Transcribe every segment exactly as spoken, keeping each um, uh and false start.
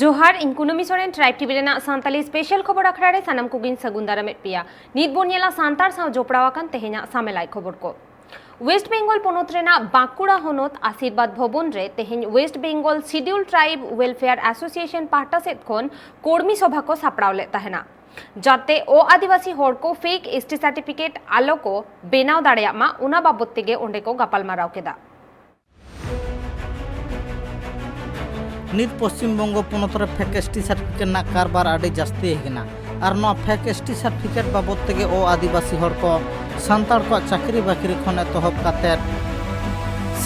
ᱡᱚᱦᱟᱨ, ᱤᱧ ᱠᱩᱱᱟᱹᱢᱤ ᱥᱚᱨᱮᱱ, ᱴᱨᱟᱭᱤᱵᱽ ᱴᱤᱵᱷᱤ ᱨᱮᱱᱟᱜ ᱥᱟᱱᱛᱟᱞᱤ ᱥᱯᱮᱥᱟᱞ ᱠᱷᱚᱵᱚᱨ ᱟᱠᱷᱲᱟ ᱨᱮ ᱥᱟᱱᱟᱢ ᱠᱚᱜᱮᱧ ᱥᱟᱹᱜᱩᱱ ᱫᱟᱨᱟᱢᱮᱫ ᱯᱮᱭᱟ᱾ ᱱᱤᱛ ᱵᱚᱱ ᱧᱮᱞᱟ ᱥᱟᱱᱛᱟᱲ ᱥᱟᱶ ᱡᱚᱯᱲᱟᱣ ᱟᱠᱟᱱ ᱛᱮᱦᱮᱧᱟᱜ ᱥᱟᱢᱮᱞᱟᱭ ᱠᱷᱚᱵᱚᱨ ᱠᱚ᱾ ᱳᱭᱮᱥᱴ ᱵᱮᱝᱜᱚᱞ ᱯᱚᱱᱚᱛ ᱨᱮᱱᱟᱜ ᱵᱟᱸᱠᱩᱲᱟ ᱦᱚᱱᱚᱛ ᱟᱥᱤᱨᱵᱟᱫᱽ ᱵᱷᱚᱵᱚᱱ ᱨᱮ ᱛᱮᱦᱮᱧ West Bengal schedule tribe welfare association ᱯᱟᱦᱴᱟ ᱥᱮᱫ ᱠᱷᱚᱱ ᱠᱚᱨᱢᱤ ᱥᱚᱵᱷᱟ ᱠᱚ ᱥᱟᱯᱲᱟᱣ ᱞᱮᱫ ᱛᱟᱦᱮᱱᱟ, ᱡᱟᱛᱮ ᱚ ᱟᱹᱫᱤᱵᱟᱹᱥᱤ ᱦᱚᱲ ᱠᱚ ᱯᱷᱮᱠ ᱮᱥ ᱴᱤ ᱥᱟᱨᱴᱤᱯᱷᱤᱠᱮᱴ ᱟᱞᱚ ᱠᱚ ᱵᱮᱱᱟᱣ ᱫᱟᱲᱮᱭᱟᱜ ᱢᱟ, ᱚᱱᱟ ᱵᱟᱵᱚᱫ ᱛᱮᱜᱮ ᱚᱸᱰᱮ ᱠᱚ ᱜᱟᱯᱟᱞᱢᱟᱨᱟᱣ ᱠᱮᱫᱟ᱾ ᱱᱤᱛ ᱯᱚᱥᱪᱤᱢ ᱵᱚᱝᱜᱚ ᱯᱚᱱᱚᱛ ᱨᱮ ᱯᱷᱮᱠ ᱮᱥ ᱴᱤ ᱥᱟᱨᱴᱤᱯᱷᱤᱠᱮᱴ ᱨᱮᱱᱟᱜ ᱠᱟᱨᱵᱟᱨ ᱟᱹᱰᱤ ᱡᱟᱹᱥᱛᱤ ᱟᱠᱟᱱᱟ᱾ ᱟᱨ ᱱᱚᱣᱟ ᱯᱷᱮᱠ ᱮᱥ ᱴᱤ ᱥᱟᱨᱴᱤᱯᱷᱤᱠᱮᱴ ᱵᱟᱵᱚᱫ ᱛᱮᱜᱮ ᱚ ᱟᱹᱫᱤᱵᱟᱹᱥᱤ ᱦᱚᱲ ᱠᱚ ᱥᱟᱱᱛᱟᱲ ᱠᱚᱣᱟᱜ ᱪᱟᱹᱠᱨᱤ ᱵᱟᱹᱠᱨᱤ ᱠᱷᱚᱱ ᱮᱛᱚᱦᱚᱵ ᱠᱟᱛᱮᱫ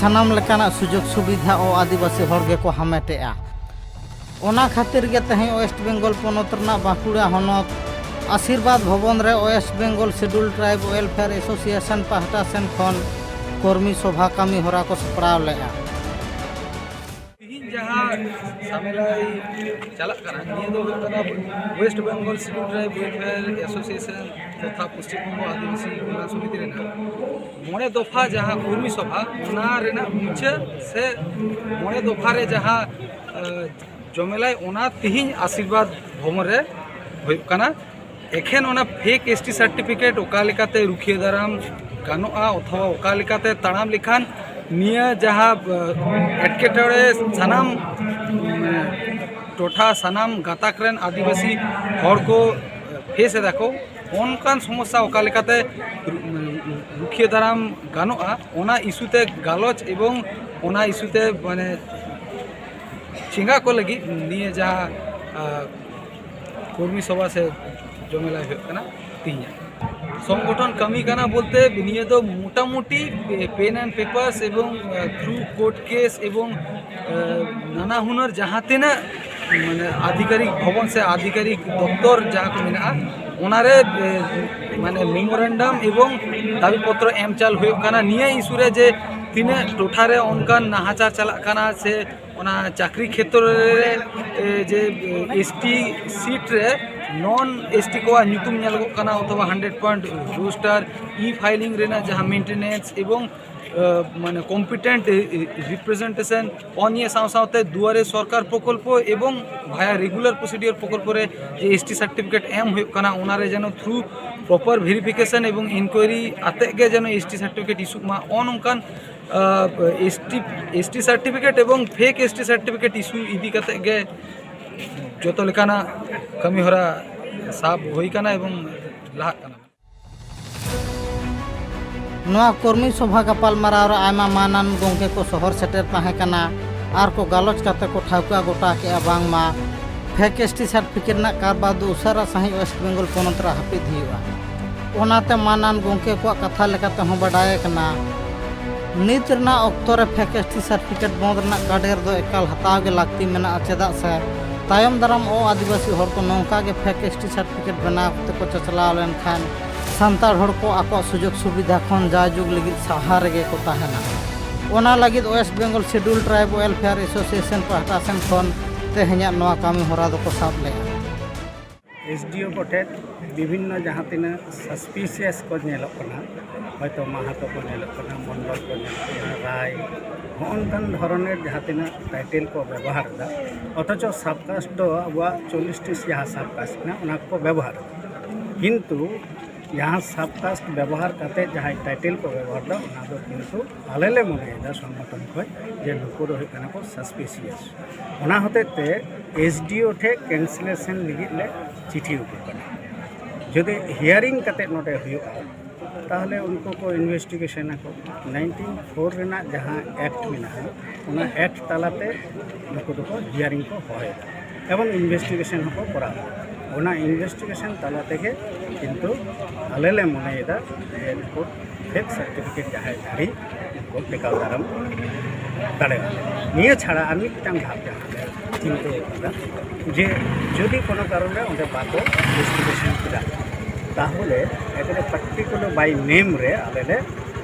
ᱥᱟᱱᱟᱢ ᱞᱮᱠᱟᱱᱟᱜ ᱥᱩᱡᱳᱜᱽ ᱥᱩᱵᱤᱫᱷᱟ ᱚ ᱟᱹᱫᱤᱵᱟᱹᱥᱤ ᱦᱚᱲ ᱜᱮᱠᱚ ᱦᱟᱢᱮᱴᱮᱜᱼᱟ᱾ ᱚᱱᱟ ᱠᱷᱟᱹᱛᱤᱨ ᱜᱮ ᱛᱮᱦᱮᱧ ᱳᱭᱮᱥᱴ ᱵᱮᱝᱜᱚᱞ ᱯᱚᱱᱚᱛ ᱨᱮᱱᱟᱜ ᱵᱟᱸᱠᱩᱲᱟ ᱦᱚᱱᱚᱛ ᱟᱥᱤᱨᱵᱟᱫᱽ ᱵᱷᱚᱵᱚᱱ ᱨᱮ ᱳᱭᱮᱥᱴ ᱵᱮᱝᱜᱚᱞ ᱥᱤᱰᱩᱞ ᱴᱨᱟᱭᱤᱵᱽ ᱣᱮᱞᱯᱷᱮᱭᱟᱨ ᱮᱥᱳᱥᱤᱭᱮᱥᱚᱱ ᱯᱟᱦᱴᱟ ᱥᱮᱱ ᱠᱷᱚᱱ ᱠᱚᱨᱢᱤ ᱥᱚᱵᱷᱟ ᱠᱟᱹᱢᱤ ᱦᱚᱨᱟ ᱠᱚ ᱥᱟᱯᱲᱟᱣ ᱞᱮᱫᱼᱟ᱾ ᱛᱤᱦᱤᱧ ᱡᱟᱦᱟᱸ ᱥᱟᱢᱮᱞᱟᱭ ᱪᱟᱞᱟᱜ ᱠᱟᱱᱟ, ᱱᱤᱭᱟᱹ ᱫᱚ ᱦᱩᱭᱩᱜ ᱠᱟᱱᱟ ᱳᱭᱮᱥᱴ ᱵᱮᱝᱜᱚᱞ ᱥᱤᱰᱩᱞ ᱴᱨᱟᱭᱤᱵᱽ ᱣᱮᱞᱯᱷᱮᱭᱟᱨ ᱮᱥᱳᱥᱤᱭᱮᱥᱚᱱ ᱛᱚᱛᱷᱟ ᱯᱚᱥᱪᱤᱢ ᱵᱚᱝᱜᱚ ᱟᱹᱫᱤᱵᱟᱹᱥᱤ ᱠᱚᱞᱭᱟᱱ ᱥᱚᱢᱤᱛᱤ ᱨᱮᱱᱟᱜ ᱢᱚᱬᱮ ᱫᱚᱯᱷᱟ ᱡᱟᱦᱟᱸ ᱠᱚᱨᱢᱤ ᱥᱚᱵᱷᱟ, ᱚᱱᱟ ᱨᱮᱱᱟᱜ ᱢᱩᱪᱟᱹᱫ ᱥᱮ ᱢᱚᱬᱮ ᱫᱚᱯᱷᱟ ᱨᱮ ᱡᱟᱦᱟᱸ, ᱟᱸ, ᱡᱚᱢᱮᱞᱟᱭ, ᱚᱱᱟ ᱛᱤᱦᱤᱧ ᱟᱥᱤᱨᱵᱟᱫᱽ ᱵᱷᱚᱵᱚᱱ ᱨᱮ ᱦᱩᱭᱩᱜ ᱠᱟᱱᱟ᱾ ᱮᱠᱷᱮᱱ ᱚᱱᱟ ᱯᱷᱮᱠ ᱮᱥ ᱴᱤ ᱥᱟᱨᱴᱤᱯᱷᱤᱠᱮᱴ ᱚᱠᱟ ᱞᱮᱠᱟᱛᱮ ᱨᱩᱠᱷᱤᱭᱟᱹ ᱫᱟᱨᱟᱢ ᱜᱟᱱᱚᱜᱼᱟ, ᱚᱛᱷᱚᱵᱟ ᱚᱠᱟ ᱞᱮᱠᱟᱛᱮ ᱛᱟᱲᱟᱢ ᱞᱮᱠᱷᱟᱱ ᱱᱤᱭᱟᱹ ᱡᱟᱦᱟᱸ, ᱟᱸ, ᱮᱴᱠᱮᱴᱚᱬᱮ ᱥᱟᱱᱟᱢ, ᱟᱸ, ᱴᱚᱴᱷᱟ, ᱥᱟᱱᱟᱢ ᱜᱟᱛᱟᱠ ᱨᱮᱱ ᱟᱹᱫᱤᱵᱟᱹᱥᱤ ᱦᱚᱲ ᱠᱚ ᱯᱷᱮᱥ ᱮᱫᱟ ᱠᱚ, ᱚᱱᱠᱟᱱ ᱥᱚᱢᱚᱥᱥᱟ ᱚᱠᱟ ᱞᱮᱠᱟᱛᱮ ᱨᱩᱠᱷᱤᱭᱟᱹ ᱫᱟᱨᱟᱢ ᱜᱟᱱᱚᱜᱼᱟ, ᱚᱱᱟ ᱤᱥᱩ ᱛᱮ ᱜᱟᱞᱚᱪ ᱮᱵᱚᱝ ᱚᱱᱟ ᱤᱥᱩ ᱛᱮ, ᱢᱟᱱᱮ, ᱪᱮᱸᱜᱷᱟ ᱠᱚ ᱞᱟᱹᱜᱤᱫ ᱱᱤᱭᱟᱹ ᱡᱟᱦᱟᱸ, ᱟᱸ, ᱠᱚᱨᱢᱤ ᱥᱚᱵᱷᱟ ᱥᱮ ᱡᱚᱢᱮᱞᱟᱭ ᱦᱩᱭᱩᱜ ᱠᱟᱱᱟ ᱛᱤᱦᱤᱧᱟᱜ᱾ ᱥᱚᱝᱜᱚᱴᱷᱚᱱ ᱠᱟᱹᱢᱤ ᱠᱟᱱᱟ ᱵᱚᱞᱛᱮ ᱱᱤᱭᱟᱹ ᱫᱚ ᱢᱚᱴᱟᱢᱩᱴᱤ ᱯᱮ-, pen and papers ᱮᱵᱚᱝ, ᱟᱸ, through court case ᱮᱵᱚᱝ, ᱟᱸ, ᱱᱟᱱᱟ ᱦᱩᱱᱟᱹᱨ ᱡᱟᱦᱟᱸ ᱛᱤᱱᱟᱹᱜ, ᱢᱟᱱᱮ, ᱟᱫᱷᱤᱠᱟᱨᱤᱠ ᱵᱷᱚᱵᱚᱱ ᱥᱮ ᱟᱫᱷᱤᱠᱟᱨᱤᱠ ᱫᱚᱯᱛᱚᱨ ᱡᱟᱦᱟᱸ ᱠᱚ ᱢᱮᱱᱟᱜᱼᱟ, ᱚᱱᱟᱨᱮ, ᱮ, ᱢᱟᱱᱮ, memorandum ᱮᱵᱚᱝ ᱫᱟᱵᱤ ᱯᱚᱛᱨᱚ ᱮᱢ ᱪᱟᱞ ᱦᱩᱭᱩᱜ ᱠᱟᱱᱟ ᱱᱤᱭᱟᱹ ᱤᱥᱩ ᱨᱮ, ᱡᱮ ᱛᱤᱱᱟᱹᱜ ᱴᱚᱴᱷᱟ ᱨᱮ ᱚᱱᱠᱟᱱ ᱱᱟᱦᱟᱪᱟᱨ ᱪᱟᱞᱟᱜ ᱠᱟᱱᱟ ᱥᱮ ᱚᱱᱟ ᱪᱟᱹᱠᱨᱤ ᱠᱷᱮᱛᱨᱚ ᱨᱮ, ᱮ, ᱡᱮ, ᱮ, ᱮᱥ ᱴᱤ seat ᱨᱮ non S T ᱠᱚᱣᱟᱜ ᱧᱩᱛᱩᱢ ᱧᱮᱞᱚᱜᱚᱜ ᱠᱟᱱᱟ, ᱚᱛᱷᱚᱵᱟ hundred point roster, e-filing ᱨᱮᱱᱟᱜ ᱡᱟᱦᱟᱸ maintenance ᱮᱵᱚᱝ ᱢᱟᱱᱮ ᱠᱚᱢᱯᱤᱴᱮᱱᱴ ᱨᱤᱯᱨᱮᱡᱮᱱᱴᱮᱥᱚᱱ ᱚᱱ ᱤᱭᱟᱹ ᱥᱟᱶ ᱥᱟᱶᱛᱮ ᱫᱩᱣᱟᱨᱮ ᱥᱚᱨᱠᱟᱨ ᱯᱨᱚᱠᱚᱞᱯᱚ ᱮᱵᱚᱝ ᱵᱷᱟᱭᱟ ᱨᱮᱜᱩᱞᱟᱨ ᱯᱨᱚᱥᱤᱰᱤᱭᱚᱨ ᱯᱨᱚᱠᱚᱞᱯᱚ ᱨᱮ ᱡᱮ ᱮᱥᱴᱤ ᱥᱟᱨᱴᱤᱯᱷᱤᱠᱮᱴ ᱮᱢ ᱦᱩᱭᱩᱜ ᱠᱟᱱᱟ, ᱚᱱᱟᱨᱮ ᱡᱮᱱᱚ ᱛᱷᱨᱩ ᱯᱨᱚᱯᱟᱨ ᱵᱷᱮᱨᱤᱯᱷᱤᱠᱮᱥᱚᱱ ᱮᱵᱚᱝ ᱤᱱᱠᱣᱟᱭᱨᱤ ᱟᱛᱮᱫ ᱜᱮ ᱡᱮᱱᱚ ᱮᱥᱴᱤ ᱥᱟᱨᱴᱤᱯᱷᱤᱠᱮᱴ ᱤᱥᱩᱜ ᱢᱟ᱾ ᱚᱱ ᱚᱱᱠᱟᱱ ᱮᱥᱴᱤ ᱮᱥᱴᱤ ᱥᱟᱨᱴᱤᱯᱷᱤᱠᱮᱴ ᱮᱵᱚᱝ ᱯᱷᱮᱠ ᱮᱥᱴᱤ ᱥᱟᱨᱴᱤᱯᱷᱤᱠᱮᱴ ᱤᱥᱩ ᱤᱫᱤ ᱠᱟᱛᱮᱫ ᱜᱮ ᱡᱚᱛᱚ ᱞᱮᱠᱟᱱᱟᱜ ᱠᱟᱹᱢᱤᱦᱚᱨᱟ ᱥᱟᱵ ᱦᱩᱭ ᱠᱟᱱᱟ ᱮᱵᱚᱝ ᱞᱟᱦᱟᱜ ᱠᱟᱱᱟ᱾ ᱱᱚᱣᱟ ᱠᱚᱨᱢᱤ ᱥᱚᱵᱷᱟ ᱜᱟᱯᱟᱞᱢᱟᱨᱟᱣ ᱨᱮ ᱟᱭᱢᱟ ᱢᱟᱹᱱᱟᱱ ᱜᱚᱢᱠᱮ ᱠᱚ ᱥᱚᱦᱚᱨ ᱥᱮᱴᱮᱨ ᱛᱟᱦᱮᱸ ᱠᱟᱱᱟ ᱟᱨ ᱠᱚ ᱜᱟᱞᱚᱪ ᱠᱟᱛᱮ ᱠᱚ ᱴᱷᱟᱹᱣᱠᱟᱹ ᱜᱚᱴᱟ ᱠᱮᱜᱼᱟ ᱵᱟᱝᱢᱟ ᱯᱷᱮᱠ ᱮᱥᱴᱤ ᱥᱟᱨᱴᱤᱯᱷᱤᱠᱮᱴ ᱨᱮᱱᱟᱜ ᱠᱟᱨᱵᱟᱨ ᱫᱚ ᱩᱥᱟᱹᱨᱟ ᱥᱟᱺᱦᱤᱡ ᱳᱭᱮᱥᱴ ᱵᱮᱝᱜᱚᱞ ᱯᱚᱱᱚᱛ ᱨᱮ ᱦᱟᱹᱯᱤᱫ ᱦᱩᱭᱩᱜᱼᱟ᱾ ᱚᱱᱟᱛᱮ ᱢᱟᱹᱱᱟᱱ ᱜᱚᱢᱠᱮ ᱠᱚᱣᱟᱜ ᱠᱟᱛᱷᱟ ᱞᱮᱠᱟᱛᱮ ᱦᱚᱸ ᱵᱟᱰᱟᱭ ᱟᱠᱟᱱᱟ, ᱱᱤᱛ ᱨᱮᱱᱟᱜ ᱚᱠᱛᱚ ᱨᱮ ᱯᱷᱮᱠ ᱮᱥᱴᱤ ᱥᱟᱨᱴᱤᱯᱷᱤᱠᱮᱴ ᱵᱚᱸᱫᱽ ᱨᱮᱱᱟᱜ ᱠᱟᱰᱮᱨ ᱫᱚ ᱮᱠᱟᱞ ᱦᱟᱛᱟᱣ ᱜᱮ ᱞᱟᱹᱠᱛᱤ ᱢᱮᱱᱟᱜᱼᱟ᱾ ᱪᱮᱫᱟᱜ ᱥᱮ ᱛᱟᱭᱚᱢ ᱫᱟᱨᱟᱢ ᱚ ᱟᱹᱫᱤᱵᱟᱹᱥᱤ ᱦᱚᱲ ᱠᱚ ᱱᱚᱝᱠᱟ ᱜᱮ ᱯᱷᱮᱠ ᱮᱥᱴᱤ ᱥᱟᱨᱴᱤᱯᱷᱤᱠᱮᱴ ᱵᱮᱱᱟᱣ ᱠᱟᱛᱮ ᱠᱚ ᱪᱟᱪᱞᱟᱣ ᱞᱮᱱᱠᱷᱟᱱ ᱥᱟᱱᱛᱟᱲ ᱦᱚᱲ ᱠᱚ ᱟᱠᱚᱣᱟᱜ ᱥᱩᱡᱳᱜᱽ ᱥᱩᱵᱤᱫᱷᱟ ᱠᱷᱚᱱ ᱡᱟᱭᱡᱩᱜᱽ ᱞᱟᱹᱜᱤᱫ ᱥᱟᱦᱟ ᱨᱮᱜᱮ ᱠᱚ ᱛᱟᱦᱮᱱᱟ᱾ ᱚᱱᱟ ᱞᱟᱹᱜᱤᱫ ᱳᱭᱮᱥᱴ ᱵᱮᱝᱜᱚᱞ ᱥᱤᱰᱩᱞ ᱴᱨᱟᱭᱤᱵᱽ ᱣᱮᱞᱯᱷᱮᱭᱟᱨ ᱮᱥᱳᱥᱤᱭᱮᱥᱚᱱ ᱯᱟᱦᱴᱟ ᱥᱮᱱ ᱠᱷᱚᱱ ᱛᱮᱦᱮᱧᱟᱜ ᱱᱚᱣᱟ ᱠᱟᱹᱢᱤ ᱦᱚᱨᱟ ᱫᱚᱠᱚ ᱥᱟᱵ ᱞᱮᱫᱼᱟ᱾ ᱮᱥᱰᱤᱳ ᱠᱚᱴᱷᱮᱱ ᱵᱤᱵᱷᱤᱱᱱᱚ ᱡᱟᱦᱟᱸ ᱛᱤᱱᱟᱹᱜ ᱥᱟᱥᱯᱤᱥᱤᱭᱟᱥ ᱠᱚ ᱧᱮᱞᱚᱜ ᱠᱟᱱᱟ, ᱦᱚᱭᱛᱳ ᱢᱟᱦᱟᱛᱚ ᱠᱚ ᱧᱮᱞᱚᱜ ᱠᱟᱱᱟ, ᱢᱚᱱᱰᱚᱞ ᱠᱚ ᱧᱮᱞᱚᱜ ᱠᱟᱱᱟ, ᱨᱟᱭ, ᱦᱚᱸᱜᱼᱚ ᱱᱚᱝᱠᱟᱱ ᱫᱷᱚᱨᱚᱱᱮᱨ ᱡᱟᱦᱟᱸ ᱛᱤᱱᱟᱹᱜ ᱴᱟᱭᱴᱮᱞ ᱠᱚ ᱵᱮᱵᱚᱦᱟᱨ ᱮᱫᱟ, ᱚᱛᱷᱚᱪᱚ ᱥᱟᱵᱠᱟᱥᱴ ᱫᱚ ᱟᱵᱚᱣᱟᱜ ᱪᱚᱞᱞᱤᱥ ᱴᱤ ᱡᱟᱦᱟᱸ ᱥᱟᱵᱠᱟᱥᱴ ᱢᱮᱱᱟᱜᱼᱟ, ᱚᱱᱟ ᱠᱚᱠᱚ ᱵᱮᱵᱚᱦᱟᱨ ᱮᱫᱟ᱾ ᱠᱤᱱᱛᱩ ᱡᱟᱦᱟᱸ ᱥᱟᱵᱠᱟᱥᱴ ᱵᱮᱵᱚᱦᱟᱨ ᱠᱟᱛᱮ ᱡᱟᱦᱟᱸᱭ ᱴᱟᱭᱴᱮᱞ ᱠᱚ ᱵᱮᱵᱚᱦᱟᱨ ᱮᱫᱟ, ᱚᱱᱟ ᱫᱚ ᱠᱤᱱᱛᱩ ᱟᱞᱮ ᱞᱮ ᱢᱚᱱᱮᱭᱮᱫᱟ ᱥᱚᱝᱜᱚᱴᱷᱚᱱ ᱠᱷᱚᱱ ᱡᱮ ᱱᱩᱠᱩ ᱫᱚ ᱦᱩᱭᱩᱜ ᱠᱟᱱᱟ ᱠᱚ ᱥᱟᱥᱯᱤᱥᱤᱭᱟᱥ᱾ ᱚᱱᱟ ᱦᱚᱛᱮᱡ ᱛᱮ ᱮᱥᱰᱤᱳ ᱴᱷᱮᱱ ᱠᱮᱱᱥᱮᱞᱮᱥᱚᱱ ᱞᱟᱹᱜᱤᱫ ᱞᱮ ᱪᱤᱴᱷᱤ ᱟᱠᱚ ᱠᱟᱱᱟ᱾ ᱡᱩᱫᱤ ᱦᱤᱭᱟᱨᱤᱝ ᱠᱟᱛᱮ ᱱᱚᱰᱮ ᱦᱩᱭᱩᱜᱼᱟ, ᱛᱟᱦᱚᱞᱮ ᱩᱱᱠᱩ ᱠᱚ ᱤᱱᱵᱷᱮᱥᱴᱤᱜᱮᱥᱚᱱ ᱟᱠᱚ᱾ ᱱᱟᱭᱤᱱᱴᱤᱱ ᱯᱷᱳᱨ ᱨᱮᱱᱟᱜ ᱡᱟᱦᱟᱸ ᱮᱠᱴ ᱢᱮᱱᱟᱜᱼᱟ, ᱚᱱᱟ ᱮᱠᱴ ᱛᱟᱞᱟᱛᱮ ᱱᱩᱠᱩ ᱫᱚᱠᱚ ᱦᱤᱭᱟᱨᱤᱝ ᱠᱚ ᱦᱚᱦᱚᱭᱮᱫᱟ ᱮᱵᱚᱝ ᱤᱱᱵᱷᱮᱥᱴᱤᱜᱮᱥᱚᱱ ᱦᱚᱸᱠᱚ ᱠᱚᱨᱟᱣᱟ᱾ ᱚᱱᱟ ᱤᱱᱵᱷᱮᱥᱴᱤᱜᱮᱥᱚᱱ ᱛᱟᱞᱟ ᱛᱮᱜᱮ ᱠᱤᱱᱛᱩ ᱟᱞᱮ ᱞᱮ ᱢᱚᱱᱮᱭᱮᱫᱟ ᱡᱮ ᱱᱩᱠᱩ ᱯᱷᱮᱠ ᱥᱟᱨᱴᱤᱯᱷᱤᱠᱮᱴ ᱡᱟᱦᱟᱸᱭ ᱫᱷᱟᱨᱤ, ᱩᱱᱠᱩ ᱴᱮᱠᱟᱣ ᱫᱟᱨᱟᱢ ᱫᱟᱲᱮᱭᱟᱜᱼᱟ᱾ ᱱᱤᱭᱟᱹ ᱪᱷᱟᱲᱟ ᱟᱨ ᱢᱤᱫᱴᱟᱝ ᱫᱷᱟᱯ ᱡᱟᱦᱟᱸ ᱞᱮ ᱪᱤᱱᱛᱟᱹ ᱟᱠᱟᱫᱟ, ᱡᱮ ᱡᱩᱫᱤ ᱠᱳᱱᱳ ᱠᱟᱨᱚᱱ ᱨᱮ ᱚᱸᱰᱮ ᱵᱟᱠᱚ ᱤᱱᱵᱷᱮᱥᱴᱤᱜᱮᱥᱚᱱ ᱠᱮᱫᱟ, ᱛᱟᱦᱚᱞᱮ ᱮᱠᱵᱟᱨᱮ ᱯᱟᱨᱴᱤᱠᱩᱞᱟᱨ ᱵᱟᱭ ᱱᱮᱢ ᱨᱮ ᱟᱞᱮ ᱞᱮ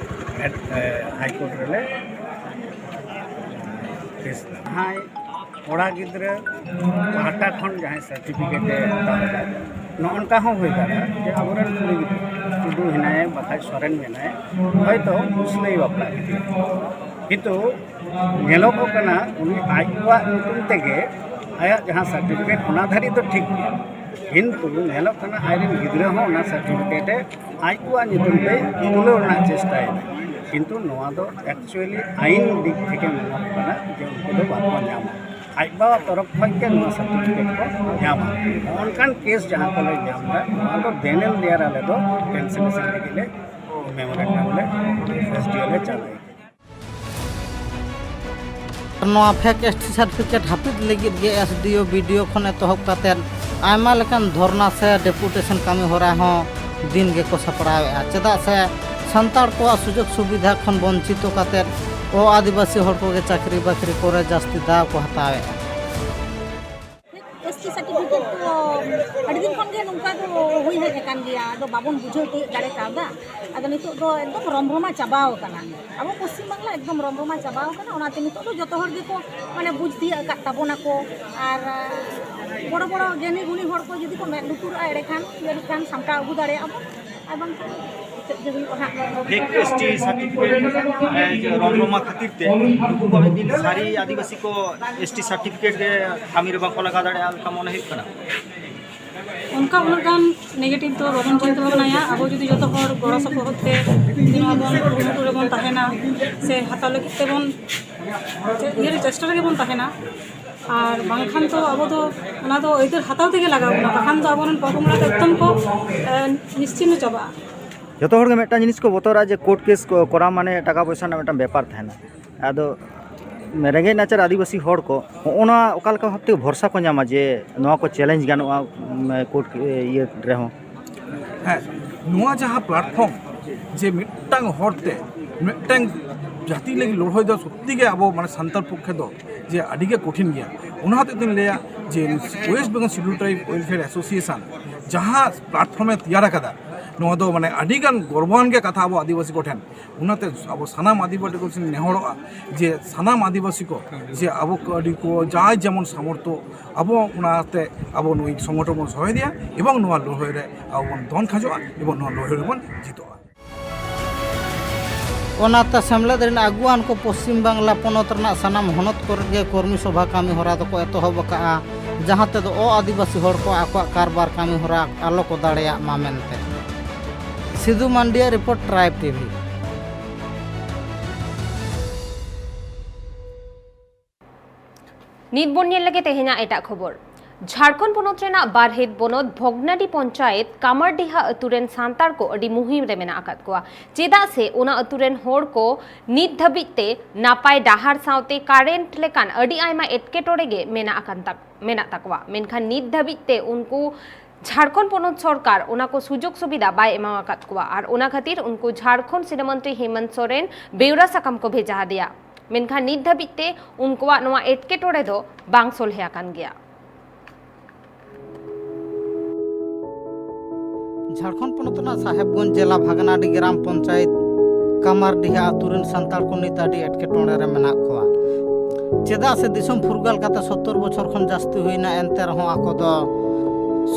ᱮᱰ-, ᱮ, ᱦᱟᱭ ᱠᱳᱨᱴ ᱨᱮᱞᱮ ᱠᱮᱥ ᱫᱟ᱾ ᱡᱟᱦᱟᱸᱭ ᱠᱚᱲᱟ ᱜᱤᱫᱽᱨᱟᱹ ᱯᱟᱦᱴᱟ ᱠᱷᱚᱱ ᱡᱟᱦᱟᱸᱭ ᱥᱟᱨᱴᱤᱯᱷᱤᱠᱮᱴ ᱮ ᱦᱟᱛᱟᱣ ᱮᱫᱟ, ᱱᱚᱜᱼᱚ ᱱᱚᱝᱠᱟ ᱦᱚᱸ ᱦᱩᱭ ᱫᱟᱲᱮᱭᱟᱜᱼᱟ ᱡᱮ ᱟᱵᱚᱨᱮᱱ ᱠᱩᱲᱤ ᱜᱤᱫᱽᱨᱟᱹ ᱴᱩᱰᱩ ᱦᱮᱱᱟᱭᱟ, ᱵᱟᱠᱷᱟᱡ ᱥᱚᱨᱮᱱ ᱢᱮᱱᱟᱭᱟ, ᱦᱚᱭᱛᱳ ᱢᱩᱥᱞᱟᱹᱭ ᱵᱟᱯᱞᱟ ᱠᱮᱫᱮᱭᱟ, ᱠᱤᱱᱛᱩ ᱧᱮᱞᱚᱜᱚᱜ ᱠᱟᱱᱟ ᱩᱱᱤ ᱟᱡ ᱠᱚᱣᱟᱜ ᱧᱩᱛᱩᱢ ᱛᱮᱜᱮ ᱟᱭᱟᱜ ᱡᱟᱦᱟᱸ ᱥᱟᱨᱴᱤᱯᱷᱤᱠᱮᱴ, ᱚᱱᱟ ᱫᱷᱟᱹᱨᱤᱡ ᱫᱚ ᱴᱷᱤᱠ ᱜᱮᱭᱟ, ᱠᱤᱱᱛᱩ ᱧᱮᱞᱚᱜ ᱠᱟᱱᱟ ᱟᱡᱨᱮᱱ ᱜᱤᱫᱽᱨᱟᱹ ᱦᱚᱸ ᱚᱱᱟ ᱥᱟᱨᱴᱤᱯᱷᱤᱠᱮᱴ ᱮ ᱟᱡ ᱠᱚᱣᱟᱜ ᱧᱩᱛᱩᱢ ᱛᱮ ᱛᱩᱞᱟᱹᱣ ᱨᱮᱱᱟᱜ ᱪᱮᱥᱴᱟᱭᱮᱫᱟ᱾ ᱠᱤᱱᱛᱩ ᱱᱚᱣᱟ ᱫᱚ ᱮᱠᱪᱩᱭᱮᱞᱤ ᱟᱭᱤᱱ ᱫᱤᱠ ᱛᱷᱮᱠᱮ ᱢᱮᱱᱚᱜ ᱠᱟᱱᱟ ᱡᱮ ᱩᱱᱠᱩ ᱫᱚ ᱵᱟᱠᱚ ᱧᱟᱢᱟ, ᱟᱡ ᱵᱟᱵᱟ ᱛᱚᱨᱚᱯ ᱠᱷᱚᱱ ᱜᱮ ᱱᱚᱣᱟ ᱥᱟᱨᱴᱤᱯᱷᱤᱠᱮᱴ ᱠᱚ ᱧᱟᱢᱟ᱾ ᱱᱚᱜᱼᱚ ᱱᱚᱝᱠᱟᱱ ᱠᱮᱥ ᱡᱟᱦᱟᱸ ᱠᱚᱞᱮ ᱧᱟᱢ ᱮᱫᱟ, ᱱᱚᱣᱟ ᱫᱚ ᱫᱮᱱ ᱮᱱᱰ ᱫᱮᱭᱟᱨ ᱟᱞᱮ ᱫᱚ ᱠᱮᱱᱥᱮᱞᱮᱥᱚᱱ ᱞᱟᱹᱜᱤᱫ ᱞᱮ ᱢᱮᱢᱳᱨᱮᱱᱰᱟᱢ ᱞᱮ ᱮᱥ ᱰᱤ ᱳ ᱞᱮ ᱪᱟᱞᱟᱭ᱾ ᱱᱚᱣᱟ ᱯᱷᱮᱠ ᱮᱥ ᱴᱤ ᱥᱟᱨᱴᱤᱯᱷᱤᱠᱮᱴ ᱦᱟᱹᱯᱤᱫ ᱞᱟᱹᱜᱤᱫ ᱜᱮ ᱮᱥ ᱰᱤ ᱳ, ᱵᱤ ᱰᱤ ᱳ ᱠᱷᱚᱱ ᱮᱛᱚᱦᱚᱵ ᱠᱟᱛᱮᱫ ᱟᱭᱢᱟ ᱞᱮᱠᱟᱱ ᱫᱷᱚᱨᱱᱟ ᱥᱮ ᱰᱮᱯᱩᱴᱮᱥᱚᱱ ᱠᱟᱹᱢᱤ ᱦᱚᱨᱟ ᱦᱚᱸ ᱫᱤᱱ ᱜᱮᱠᱚ ᱥᱟᱯᱲᱟᱣᱮᱫᱼᱟ᱾ ᱪᱮᱫᱟᱜ ᱥᱮ ᱥᱟᱱᱛᱟᱲ ᱠᱚᱣᱟᱜ ᱥᱩᱡᱳᱜᱽ ᱥᱩᱵᱤᱫᱷᱟ ᱠᱷᱚᱱ ᱵᱚᱧᱪᱤᱛᱚ ᱠᱟᱛᱮᱫ ᱚ ᱟᱹᱫᱤᱵᱟᱹᱥᱤ ᱦᱚᱲ ᱠᱚᱜᱮ ᱪᱟᱹᱠᱨᱤ ᱵᱟᱹᱠᱨᱤ ᱠᱚᱨᱮ ᱡᱟᱹᱥᱛᱤ ᱫᱟᱣ ᱠᱚ ᱦᱟᱛᱟᱣᱮᱫᱼᱟ᱾ ᱮᱥ ᱴᱤ ᱥᱟᱨᱴᱤᱯᱷᱤᱠᱮᱴ ᱫᱚ ᱟᱹᱰᱤ ᱫᱤᱱ ᱠᱷᱚᱱ ᱜᱮ ᱱᱚᱝᱠᱟ ᱫᱚ ᱦᱩᱭ ᱦᱮᱡ ᱟᱠᱟᱱ ᱜᱮᱭᱟ, ᱟᱫᱚ ᱵᱟᱵᱚᱱ ᱵᱩᱡᱷᱟᱹᱣ ᱛᱤᱭᱳᱜ ᱫᱟᱲᱮ ᱠᱟᱣᱫᱟ᱾ ᱟᱫᱚ ᱱᱤᱛᱚᱜ ᱫᱚ ᱮᱠᱫᱚᱢ ᱨᱚᱢᱨᱚᱢᱟ ᱪᱟᱵᱟᱣ ᱟᱠᱟᱱᱟ, ᱟᱵᱚ ᱯᱚᱥᱪᱤᱢ ᱵᱟᱝᱞᱟ ᱮᱠᱫᱚᱢ ᱨᱚᱢᱨᱚᱢᱟ ᱪᱟᱵᱟᱣ ᱟᱠᱟᱱᱟ᱾ ᱚᱱᱟᱛᱮ ᱱᱤᱛᱚᱜ ᱫᱚ ᱡᱚᱛᱚ ᱦᱚᱲ ᱜᱮᱠᱚ ᱢᱟᱱᱮ ᱵᱩᱡᱽ ᱛᱤᱭᱳᱜ ᱟᱠᱟᱫ ᱛᱟᱵᱚᱱᱟᱠᱚ᱾ ᱟᱨ ᱵᱚᱲᱚ ᱵᱚᱲᱚ ᱜᱮᱱᱤ ᱜᱩᱱᱤ ᱦᱚᱲ ᱠᱚ ᱡᱩᱫᱤ ᱠᱚ ᱢᱮᱫ ᱞᱩᱛᱩᱨᱟᱜᱼᱟ, ᱮᱸᱰᱮᱠᱷᱟᱱ ᱡᱟᱹᱱᱤᱡ ᱠᱷᱟᱱ ᱥᱟᱢᱴᱟᱣ ᱟᱹᱜᱩ ᱫᱟᱲᱮᱭᱟᱜᱼᱟ ᱵᱚᱱ᱾ ᱟᱨ ᱵᱟᱝᱠᱷᱟᱱ ᱪᱮᱫ ᱜᱮ ᱦᱩᱭᱩᱜᱼᱟ ᱦᱟᱸᱜ᱾ ᱯᱷᱮᱠ ᱮᱥ ᱴᱤ ᱥᱟᱨᱴᱤᱯᱷᱤᱠᱮᱴ ᱨᱚᱢᱨᱚᱢᱟ ᱠᱷᱟᱹᱛᱤᱨ ᱛᱮ ᱱᱩᱠᱩ ᱠᱚ ᱢᱤᱫ ᱫᱤᱱ ᱥᱟᱹᱨᱤ ᱟᱹᱫᱤᱵᱟᱹᱥᱤ ᱠᱚ ᱮᱥ ᱴᱤ ᱥᱟᱨᱴᱤᱯᱷᱤᱠᱮᱴ ᱨᱮ ᱠᱟᱹᱢᱤ ᱨᱮ ᱵᱟᱝᱠᱚ ᱞᱟᱜᱟᱣ ᱫᱟᱲᱮᱭᱟᱜᱼᱟ ᱞᱮᱠᱟ ᱢᱚᱱᱮ ᱦᱩᱭᱩᱜ ᱠᱟᱱᱟ᱾ ᱚᱱᱠᱟ ᱩᱱᱟᱹᱜ ᱜᱟᱱ ᱱᱮᱜᱮᱴᱤᱵᱷ ᱫᱚ ᱵᱟᱵᱚᱱ ᱪᱤᱱᱛᱟᱹ ᱵᱷᱟᱵᱽᱱᱟᱭᱟ᱾ ᱟᱵᱚ ᱡᱩᱫᱤ ᱡᱚᱛᱚ ᱦᱚᱲ ᱜᱚᱲᱚ ᱥᱚᱯᱚᱦᱚᱫ ᱛᱮ ᱡᱩᱫᱤ ᱱᱚᱣᱟ ᱵᱚᱱ ᱠᱩᱨᱩᱢᱩᱴᱩ ᱨᱮᱵᱚᱱ ᱛᱟᱦᱮᱱᱟ ᱥᱮ ᱦᱟᱛᱟᱣ ᱞᱟᱹᱜᱤᱫ ᱛᱮᱵᱚᱱ ᱪᱮᱫ ᱤᱭᱟᱹ ᱨᱮ ᱪᱮᱥᱴᱟ ᱨᱮᱜᱮ ᱵᱚᱱ ᱛᱟᱦᱮᱱᱟ, ᱟᱨ ᱵᱟᱝᱠᱷᱟᱱ ᱛᱚ ᱟᱵᱚ ᱫᱚ ᱚᱱᱟ ᱫᱚ ᱟᱹᱭᱫᱟᱹᱨ ᱦᱟᱛᱟᱣ ᱛᱮᱜᱮ ᱞᱟᱜᱟᱣ ᱵᱚᱱᱟ, ᱵᱟᱠᱷᱟᱱ ᱫᱚ ᱟᱵᱚᱨᱮᱱ ᱯᱚᱼᱯᱚᱝᱲᱟ ᱫᱚ ᱮᱠᱫᱚᱢ ᱠᱚ, ᱮ, ᱱᱤᱥᱪᱤᱱᱱᱚ ᱪᱟᱵᱟᱜᱼᱟ᱾ ᱡᱚᱛᱚ ᱦᱚᱲ ᱜᱮ ᱢᱤᱫᱴᱟᱝ ᱡᱤᱱᱤᱥ ᱠᱚ ᱵᱚᱛᱚᱨᱟ ᱡᱮ ᱠᱳᱨᱴ ᱠᱮᱥ ᱠᱚ ᱠᱚᱨᱟᱣ ᱢᱟᱱᱮ ᱴᱟᱠᱟ ᱯᱚᱭᱥᱟ ᱨᱮᱱᱟᱜ ᱢᱤᱫᱴᱟᱝ ᱵᱮᱯᱟᱨ ᱛᱟᱦᱮᱱᱟ᱾ ᱟᱫᱚ ᱨᱮᱸᱜᱮᱡ ᱱᱟᱪᱟᱨ ᱟᱹᱫᱤᱵᱟᱹᱥᱤ ᱦᱚᱲ ᱠᱚ ᱦᱚᱸᱜᱼᱚ ᱱᱚᱣᱟ ᱚᱠᱟ ᱞᱮᱠᱟ ᱵᱷᱟᱵᱽ ᱛᱮ ᱵᱷᱚᱨᱥᱟ ᱠᱚ ᱧᱟᱢᱟ ᱡᱮ ᱱᱚᱣᱟ ᱠᱚ ᱪᱮᱞᱮᱧᱡᱽ ᱜᱟᱱᱚᱜᱼᱟ, ᱩᱢ, ᱠᱳᱨᱴ, ᱤᱭᱟᱹ ᱨᱮᱦᱚᱸ? ᱦᱮᱸ, ᱱᱚᱣᱟ ᱡᱟᱦᱟᱸ ᱯᱞᱟᱴᱯᱷᱚᱨᱢ ᱡᱮ ᱢᱤᱫᱴᱟᱝ ᱦᱚᱲ ᱛᱮ ᱢᱤᱫᱴᱟᱝ ᱡᱟᱹᱛᱤ ᱞᱟᱹᱜᱤᱫ ᱞᱚᱲᱦᱚᱭ ᱫᱚ ᱥᱚᱛᱛᱤ ᱜᱮ ᱟᱵᱚ ᱢᱟᱱᱮ ᱥᱟᱱᱛᱟᱲ ᱯᱚᱠᱠᱷᱮ ᱫᱚ ᱡᱮ ᱟᱹᱰᱤ ᱜᱮ ᱠᱚᱴᱷᱤᱱ ᱜᱮᱭᱟ᱾ ᱚᱱᱟ ᱦᱚᱛᱮᱡ ᱛᱤᱧ ᱞᱟᱹᱭᱟ ᱡᱮ ᱳᱭᱮᱥᱴ ᱵᱮᱝᱜᱚᱞ ᱥᱤᱰᱩᱞ ᱴᱨᱟᱭᱤᱵᱽ ᱣᱮᱞᱯᱷᱮᱭᱟᱨ ᱮᱥᱳᱥᱤᱭᱮᱥᱚᱱ ᱡᱟᱦᱟᱸ ᱯᱞᱟᱴᱯᱷᱚᱨᱢ ᱮ ᱛᱮᱭᱟᱨ ᱟᱠᱟᱫᱟ, ᱱᱚᱣᱟ ᱫᱚ ᱢᱟᱱᱮ ᱟᱹᱰᱤ ᱜᱟᱱ ᱜᱚᱨᱵᱟᱱ ᱜᱮ ᱠᱟᱛᱷᱟ ᱟᱵᱚ ᱟᱹᱫᱤᱵᱟᱹᱥᱤ ᱠᱚᱴᱷᱮᱱ᱾ ᱚᱱᱟᱛᱮ ᱟᱵᱚ ᱥᱟᱱᱟᱢ ᱟᱹᱫᱤᱵᱟᱹᱥᱤ ᱠᱚ ᱴᱷᱮᱱ ᱱᱮᱦᱚᱨᱚᱜᱼᱟ ᱡᱮ ᱥᱟᱱᱟᱢ ᱟᱹᱫᱤᱵᱟᱹᱥᱤ ᱠᱚ ᱡᱮ ᱟᱵᱚ ᱠᱚ ᱟᱹᱰᱤ ᱠᱚ ᱡᱟᱭ ᱡᱮᱢᱚᱱ ᱥᱟᱢᱚᱨᱛᱷᱚ ᱟᱵᱚ ᱚᱱᱟᱛᱮ ᱟᱵᱚ ᱱᱩᱭ ᱥᱚᱝᱜᱚᱴᱷᱚᱱ ᱵᱚᱱ ᱥᱚᱦᱚᱫᱮᱭᱟ ᱮᱵᱚᱝ ᱱᱚᱣᱟ ᱞᱟᱹᱲᱦᱟᱹᱭ ᱨᱮ ᱟᱵᱚ ᱵᱚᱱ ᱫᱚᱱ ᱠᱷᱟᱡᱚᱜᱼᱟ ᱮᱵᱚᱝ ᱱᱚᱣᱟ ᱞᱟᱹᱲᱦᱟᱹᱭ ᱨᱮᱵᱚᱱ ᱡᱤᱛᱚᱜᱼᱟ᱾ ᱚᱱᱟᱛᱮ ᱥᱮᱢᱞᱮᱫ ᱨᱮᱱ ᱟᱹᱜᱩᱣᱟᱱ ᱠᱚ ᱯᱚᱥᱪᱤᱢ ᱵᱟᱝᱞᱟ ᱯᱚᱱᱚᱛ ᱨᱮᱱᱟᱜ ᱥᱟᱱᱟᱢ ᱦᱚᱱᱚᱛ ᱠᱚᱨᱮ ᱜᱮ ᱠᱚᱨᱢᱤ ᱥᱚᱵᱷᱟ ᱠᱟᱹᱢᱤ ᱦᱚᱨᱟ ᱫᱚᱠᱚ ᱮᱛᱚᱦᱚᱵ ᱟᱠᱟᱫᱼᱟ, ᱡᱟᱦᱟᱸ ᱛᱮᱫᱚ ᱚ ᱟᱹᱫᱤᱵᱟᱹᱥᱤ ᱦᱚᱲ ᱠᱚ ᱟᱠᱚᱣᱟᱜ ᱠᱟᱨᱵᱟᱨ ᱠᱟᱹᱢᱤ ᱦᱚᱨᱟ ᱟᱞᱚ ᱠᱚ ᱫᱟᱲᱮᱭᱟᱜ ᱢᱟ ᱢᱮᱱᱛᱮ᱾ ᱥᱤᱫᱷᱩ ᱢᱟᱱᱰᱤᱭᱟᱜ ᱨᱤᱯᱳᱨᱴ, ᱴᱨᱟᱭᱤᱵᱽ ᱴᱤᱵᱷᱤ᱾ ᱱᱤᱛ ᱵᱚᱱ ᱧᱮᱞ ᱞᱮᱜᱮ ᱛᱮᱦᱮᱧᱟᱜ ᱮᱴᱟᱜ ᱠᱷᱚᱵᱚᱨ᱾ ᱡᱷᱟᱲᱠᱷᱚᱸᱰ ᱯᱚᱱᱚᱛ ᱨᱮᱱᱟᱜ ᱵᱟᱨᱦᱮᱴ ᱵᱚᱱᱚᱛ ᱵᱷᱚᱜᱽᱱᱟᱰᱤ ᱯᱚᱧᱪᱟᱭᱮᱛ ᱠᱟᱢᱟᱨᱰᱤᱦᱟ ᱟᱹᱛᱩ ᱨᱮᱱ ᱥᱟᱱᱛᱟᱲ ᱠᱚ ᱟᱹᱰᱤ ᱢᱩᱦᱤᱢ ᱨᱮ ᱢᱮᱱᱟᱜ ᱟᱠᱟᱫ ᱠᱚᱣᱟ᱾ ᱪᱮᱫᱟᱜ ᱥᱮ ᱚᱱᱟ ᱟᱹᱛᱩ ᱨᱮᱱ ᱦᱚᱲ ᱠᱚ ᱱᱤᱛ ᱫᱷᱟᱹᱵᱤᱡ ᱛᱮ ᱱᱟᱯᱟᱭ ᱰᱟᱦᱟᱨ ᱥᱟᱶᱛᱮ ᱠᱟᱨᱮᱱᱴ ᱞᱮᱠᱟᱱ ᱟᱹᱰᱤ ᱟᱭᱢᱟ ᱮᱴᱠᱮᱴᱚᱬᱮ ᱜᱮ ᱢᱮᱱᱟᱜ ᱟᱠᱟᱱ ᱛᱟᱠ-, ᱢᱮᱱᱟᱜ ᱛᱟᱠᱚᱣᱟ᱾ ᱢᱮᱱᱠᱷᱟᱱ ᱱᱤᱛ ᱫᱷᱟᱹᱵᱤᱡ ᱛᱮ ᱩᱱᱠᱩ ᱡᱷᱟᱲᱠᱷᱚᱸᱰ ᱯᱚᱱᱚᱛ ᱥᱚᱨᱠᱟᱨ ᱚᱱᱟ ᱠᱚ ᱥᱩᱡᱳᱜᱽ ᱥᱩᱵᱤᱫᱷᱟ ᱵᱟᱭ ᱮᱢᱟ ᱟᱠᱟᱫ ᱠᱚᱣᱟ᱾ ᱟᱨ ᱚᱱᱟ ᱠᱷᱟᱹᱛᱤᱨ ᱩᱱᱠᱩ ᱡᱷᱟᱲᱠᱷᱚᱸᱰ ᱥᱤᱨᱟᱹ ᱢᱚᱱᱛᱨᱤ ᱦᱮᱢᱚᱱᱛ ᱥᱚᱨᱮᱱ ᱵᱮᱣᱨᱟ ᱥᱟᱠᱟᱢ ᱠᱚ ᱵᱷᱮᱡᱟ ᱟᱫᱮᱭᱟ᱾ ᱢᱮᱱᱠᱷᱟᱱ ᱱᱤᱛ ᱫᱷᱟᱹᱵᱤᱡ ᱛᱮ ᱩᱱᱠᱩᱣᱟᱜ ᱱᱚᱣᱟ ᱮᱴᱠᱮᱴᱚᱬᱮ ᱫᱚ ᱵᱟᱝ ᱥᱚᱞᱦᱮ ᱟᱠᱟᱱ ᱜᱮᱭᱟ᱾ ᱡᱷᱟᱲᱠᱷᱚᱸᱰ ᱯᱚᱱᱚᱛ ᱨᱮᱱᱟᱜ ᱥᱟᱦᱮᱵᱽᱜᱚᱸᱡᱽ ᱡᱮᱞᱟ ᱵᱷᱟᱜᱽᱱᱟᱰᱤ ᱜᱨᱟᱢ ᱯᱚᱧᱪᱟᱭᱮᱛ ᱠᱟᱢᱟᱨᱰᱤᱦᱟ ᱟᱹᱛᱩ ᱨᱮᱱ ᱥᱟᱱᱛᱟᱲ ᱠᱚ ᱱᱤᱛ ᱟᱹᱰᱤ ᱮᱴᱠᱮᱴᱚᱬᱮ ᱨᱮ ᱢᱮᱱᱟᱜ ᱠᱚᱣᱟ᱾ ᱪᱮᱫᱟᱜ ᱥᱮ ᱫᱤᱥᱚᱢ ᱯᱷᱩᱨᱜᱟᱹᱞ ᱠᱟᱛᱮ ᱥᱚᱛᱛᱚᱨ ᱵᱚᱪᱷᱚᱨ ᱠᱷᱚᱱ ᱡᱟᱹᱥᱛᱤ ᱦᱩᱭᱱᱟ, ᱮᱱᱛᱮ ᱨᱮᱦᱚᱸ ᱟᱠᱚ ᱫᱚ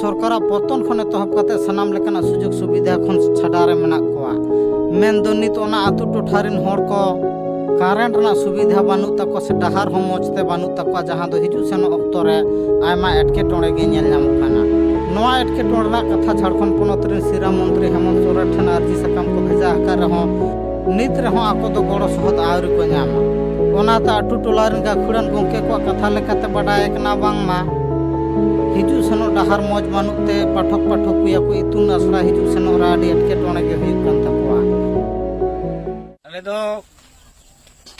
ᱥᱚᱨᱠᱟᱨᱟᱜ ᱯᱚᱛᱚᱱ ᱠᱷᱚᱱ ᱮᱛᱚᱦᱚᱵ ᱠᱟᱛᱮ ᱥᱟᱱᱟᱢ ᱞᱮᱠᱟᱱᱟᱜ ᱥᱩᱡᱳᱜᱽ ᱥᱩᱵᱤᱫᱷᱟ ᱠᱷᱚᱱ ᱪᱷᱟᱰᱟ ᱨᱮ ᱢᱮᱱᱟᱜ ᱠᱚᱣᱟ᱾ ᱢᱮᱱᱫᱚ ᱱᱤᱛ ᱚᱱᱟ ᱟᱹᱛᱩ ᱴᱚᱴᱷᱟ ᱨᱮᱱ ᱦᱚᱲ ᱠᱚ ᱠᱟᱨᱮᱱᱴ ᱨᱮᱱᱟᱜ ᱥᱩᱵᱤᱫᱷᱟ ᱵᱟᱹᱱᱩᱜ ᱛᱟᱠᱚᱣᱟ ᱥᱮ ᱰᱟᱦᱟᱨ ᱦᱚᱸ ᱢᱚᱡᱽ ᱛᱮ ᱵᱟᱹᱱᱩᱜ ᱛᱟᱠᱚᱣᱟ, ᱡᱟᱦᱟᱸ ᱫᱚ ᱦᱤᱡᱩᱜ ᱥᱮᱱᱚᱜ ᱚᱠᱛᱚ ᱨᱮ ᱟᱭᱢᱟ ᱮᱴᱠᱮᱴᱚᱬᱮ ᱜᱮ ᱧᱮᱞ ᱧᱟᱢᱚᱜ ᱠᱟᱱᱟ᱾ ᱱᱚᱣᱟ ᱮᱴᱠᱮᱴᱚᱬᱮ ᱨᱮᱱᱟᱜ ᱠᱟᱛᱷᱟ ᱡᱷᱟᱲᱠᱷᱚᱸᱰ ᱯᱚᱱᱚᱛ ᱨᱮᱱ ᱥᱤᱨᱟᱹ ᱢᱚᱱᱛᱨᱤ ᱦᱮᱢᱚᱱᱛ ᱥᱚᱨᱮᱱ ᱴᱷᱮᱱ ᱟᱹᱨᱡᱤ ᱥᱟᱠᱟᱢ ᱠᱚ ᱵᱷᱮᱡᱟ ᱟᱠᱟᱫ ᱨᱮᱦᱚᱸ ᱱᱤᱛ ᱨᱮᱦᱚᱸ ᱟᱠᱚ ᱫᱚ ᱜᱚᱲᱚ ᱥᱚᱦᱚᱫ ᱟᱹᱣᱨᱤ ᱠᱚ ᱧᱟᱢᱟ᱾ ᱚᱱᱟᱛᱮ ᱟᱹᱛᱩ ᱴᱚᱞᱟ ᱨᱮᱱ ᱜᱟᱹᱠᱷᱩᱲᱟᱱ ᱜᱚᱢᱠᱮ ᱠᱚᱣᱟᱜ ᱠᱟᱛᱷᱟ ᱞᱮᱠᱟᱛᱮ ᱵᱟᱰᱟᱭ ᱠᱟᱱᱟ ᱵᱟᱝᱢᱟ ᱦᱤᱡᱩᱜ ᱥᱮᱱᱚᱜ ᱰᱟᱦᱟᱨ ᱢᱚᱡᱽ ᱵᱟᱹᱱᱩᱜ ᱛᱮ ᱯᱟᱴᱷᱚᱠ ᱯᱟᱴᱷᱚᱠᱤᱭᱟᱹ ᱠᱚ ᱤᱛᱩᱱ ᱟᱥᱲᱟ ᱦᱤᱡᱩᱜ ᱥᱮᱱᱚᱜ ᱨᱮ ᱟᱹᱰᱤ ᱮᱴᱠᱮᱴᱚᱬᱮ ᱜᱮ ᱦᱩᱭᱩᱜ ᱠᱟᱱ ᱛᱟᱠᱚᱣᱟ᱾ ᱟᱞᱮ ᱫᱚ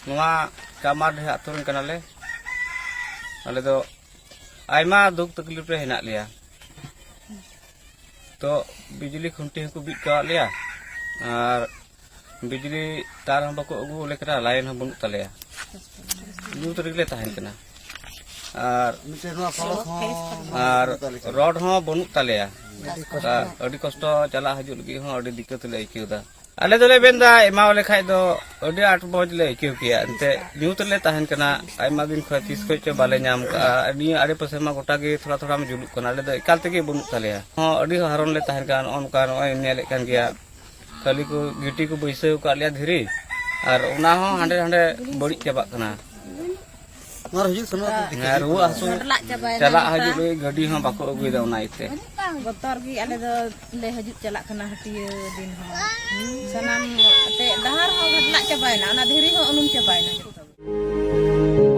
ᱱᱚᱣᱟ ᱠᱟᱢᱟᱨᱰᱤᱦᱟ ᱟᱹᱛᱩ ᱨᱮᱱ ᱠᱟᱱᱟᱞᱮ᱾ ᱟᱞᱮ ᱫᱚ ᱟᱭᱢᱟ ᱫᱩᱠ ᱛᱟᱠᱞᱤᱯ ᱨᱮ ᱦᱮᱱᱟᱜ ᱞᱮᱭᱟ᱾ ᱛᱚ ᱵᱤᱡᱽᱞᱤ ᱠᱷᱩᱱᱴᱤ ᱦᱚᱸᱠᱚ ᱵᱤᱫ ᱠᱟᱣᱟᱫ ᱞᱮᱭᱟ, ᱟᱨ ᱵᱤᱡᱽᱞᱤ ᱛᱟᱨ ᱦᱚᱸ ᱵᱟᱠᱚ ᱟᱹᱜᱩ ᱟᱞᱮ ᱠᱟᱱᱟ, ᱞᱟᱭᱤᱱ ᱦᱚᱸ ᱵᱟᱹᱱᱩᱜ ᱛᱟᱞᱮᱭᱟ᱾ ᱧᱩᱛ ᱨᱮᱜᱮ ᱞᱮ ᱛᱟᱦᱮᱱ ᱠᱟᱱᱟ᱾ ᱟᱨ ᱢᱤᱫᱴᱮᱱ ᱱᱚᱣᱟ ᱥᱚᱲᱚᱠ ᱦᱚᱸ ᱟᱨ ᱵᱟᱹᱱᱩᱜ ᱛᱟᱞᱮᱭᱟ᱾ ᱨᱳᱰ ᱦᱚᱸ ᱵᱟᱹᱱᱩᱜ ᱛᱟᱞᱮᱭᱟ᱾ ᱟᱹᱰᱤ ᱠᱚᱥᱴᱚ᱾ ᱟᱹᱰᱤ ᱠᱚᱥᱴᱚ, ᱪᱟᱞᱟᱜ ᱦᱤᱡᱩᱜ ᱞᱟᱹᱜᱤᱫ ᱦᱚᱸ ᱟᱹᱰᱤ ᱫᱤᱠᱠᱟᱛ ᱞᱮ ᱟᱹᱭᱠᱟᱹᱣ ᱮᱫᱟ᱾ ᱟᱞᱮ ᱫᱚᱞᱮ ᱢᱮᱱᱫᱟ, ᱮᱢᱟᱣᱟᱞᱮ ᱠᱷᱟᱡ ᱫᱚ ᱟᱹᱰᱤ ᱟᱸᱴ ᱢᱚᱡᱽ ᱞᱮ ᱟᱹᱭᱠᱟᱹᱣ ᱠᱮᱭᱟ᱾ ᱮᱱᱛᱮ ᱧᱩᱛ ᱨᱮᱞᱮ ᱛᱟᱦᱮᱱ ᱠᱟᱱᱟ, ᱟᱭᱢᱟ ᱫᱤᱱ ᱠᱷᱚᱱ, ᱛᱤᱥ ᱠᱷᱚᱡ ᱪᱚ ᱵᱟᱞᱮ ᱧᱟᱢ ᱠᱟᱜᱼᱟ᱾ ᱟᱨ ᱱᱤᱭᱟᱹ ᱟᱲᱮ ᱯᱟᱥᱮ ᱢᱟ ᱜᱚᱴᱟ ᱜᱮ ᱛᱷᱚᱲᱟ ᱛᱷᱚᱲᱟ ᱢᱟ ᱡᱩᱞᱩᱜ ᱠᱟᱱᱟ, ᱟᱞᱮ ᱫᱚ ᱮᱠᱟᱞ ᱛᱮᱜᱮ ᱵᱟᱹᱱᱩᱜ ᱛᱟᱞᱮᱭᱟ᱾ ᱦᱚᱸ ᱟᱹᱰᱤ ᱦᱟᱨᱚᱱ ᱞᱮ ᱛᱟᱦᱮᱱ ᱠᱟᱱᱟ᱾ ᱱᱚᱜᱼᱚ ᱱᱚᱝᱠᱟ ᱱᱚᱜᱼᱚᱭ ᱧᱮᱞᱮᱫ ᱠᱟᱱ ᱜᱮᱭᱟ, ᱠᱷᱟᱹᱞᱤ ᱠᱚ ᱜᱤᱴᱤ ᱠᱚ ᱵᱟᱹᱭᱥᱟᱹᱣ ᱟᱠᱟᱫ ᱞᱮᱭᱟ ᱫᱷᱤᱨᱤ, ᱟᱨ ᱚᱱᱟ ᱦᱚᱸ ᱦᱟᱸᱰᱮ ᱦᱟᱸᱰᱮ ᱵᱟᱹᱲᱤᱡ ᱪᱟᱵᱟᱜ ᱠᱟᱱᱟ᱾ ᱱᱚᱣᱟ ᱦᱤᱡᱩᱜ ᱥᱮᱱᱚᱜ ᱦᱮᱸ, ᱨᱩᱣᱟᱹ ᱦᱟᱹᱥᱩ, ᱜᱷᱟᱰᱞᱟᱜ ᱪᱟᱵᱟᱭᱮᱱᱟ ᱪᱟᱞᱟᱜ ᱜᱚᱴᱟ᱾ ᱦᱤᱡᱩᱜ ᱞᱟᱹᱜᱤᱫ ᱜᱟᱹᱰᱤ ᱦᱚᱸ ᱵᱟᱠᱚ ᱟᱹᱜᱩᱭᱮᱫᱟ, ᱚᱱᱟ ᱤᱭᱟᱹᱛᱮ᱾ ᱵᱚᱛᱚᱨ ᱜᱮ ᱟᱞᱮ ᱫᱚ ᱞᱮ ᱦᱤᱡᱩᱜ ᱪᱟᱞᱟᱜ ᱠᱟᱱᱟ ᱦᱟᱹᱴᱤᱭᱟᱹ ᱫᱤᱱ ᱦᱚᱸ᱾ ᱥᱟᱱᱟᱢ ᱮᱱᱛᱮᱫ ᱰᱟᱦᱟᱨ ᱦᱚᱸ ᱜᱷᱟᱰᱞᱟᱜ ᱪᱟᱵᱟᱭᱮᱱᱟ, ᱚᱱᱟ ᱫᱷᱤᱨᱤ ᱦᱚᱸ ᱩᱱᱩᱢ ᱪᱟᱵᱟᱭᱮᱱᱟ ᱡᱚᱛᱚ᱾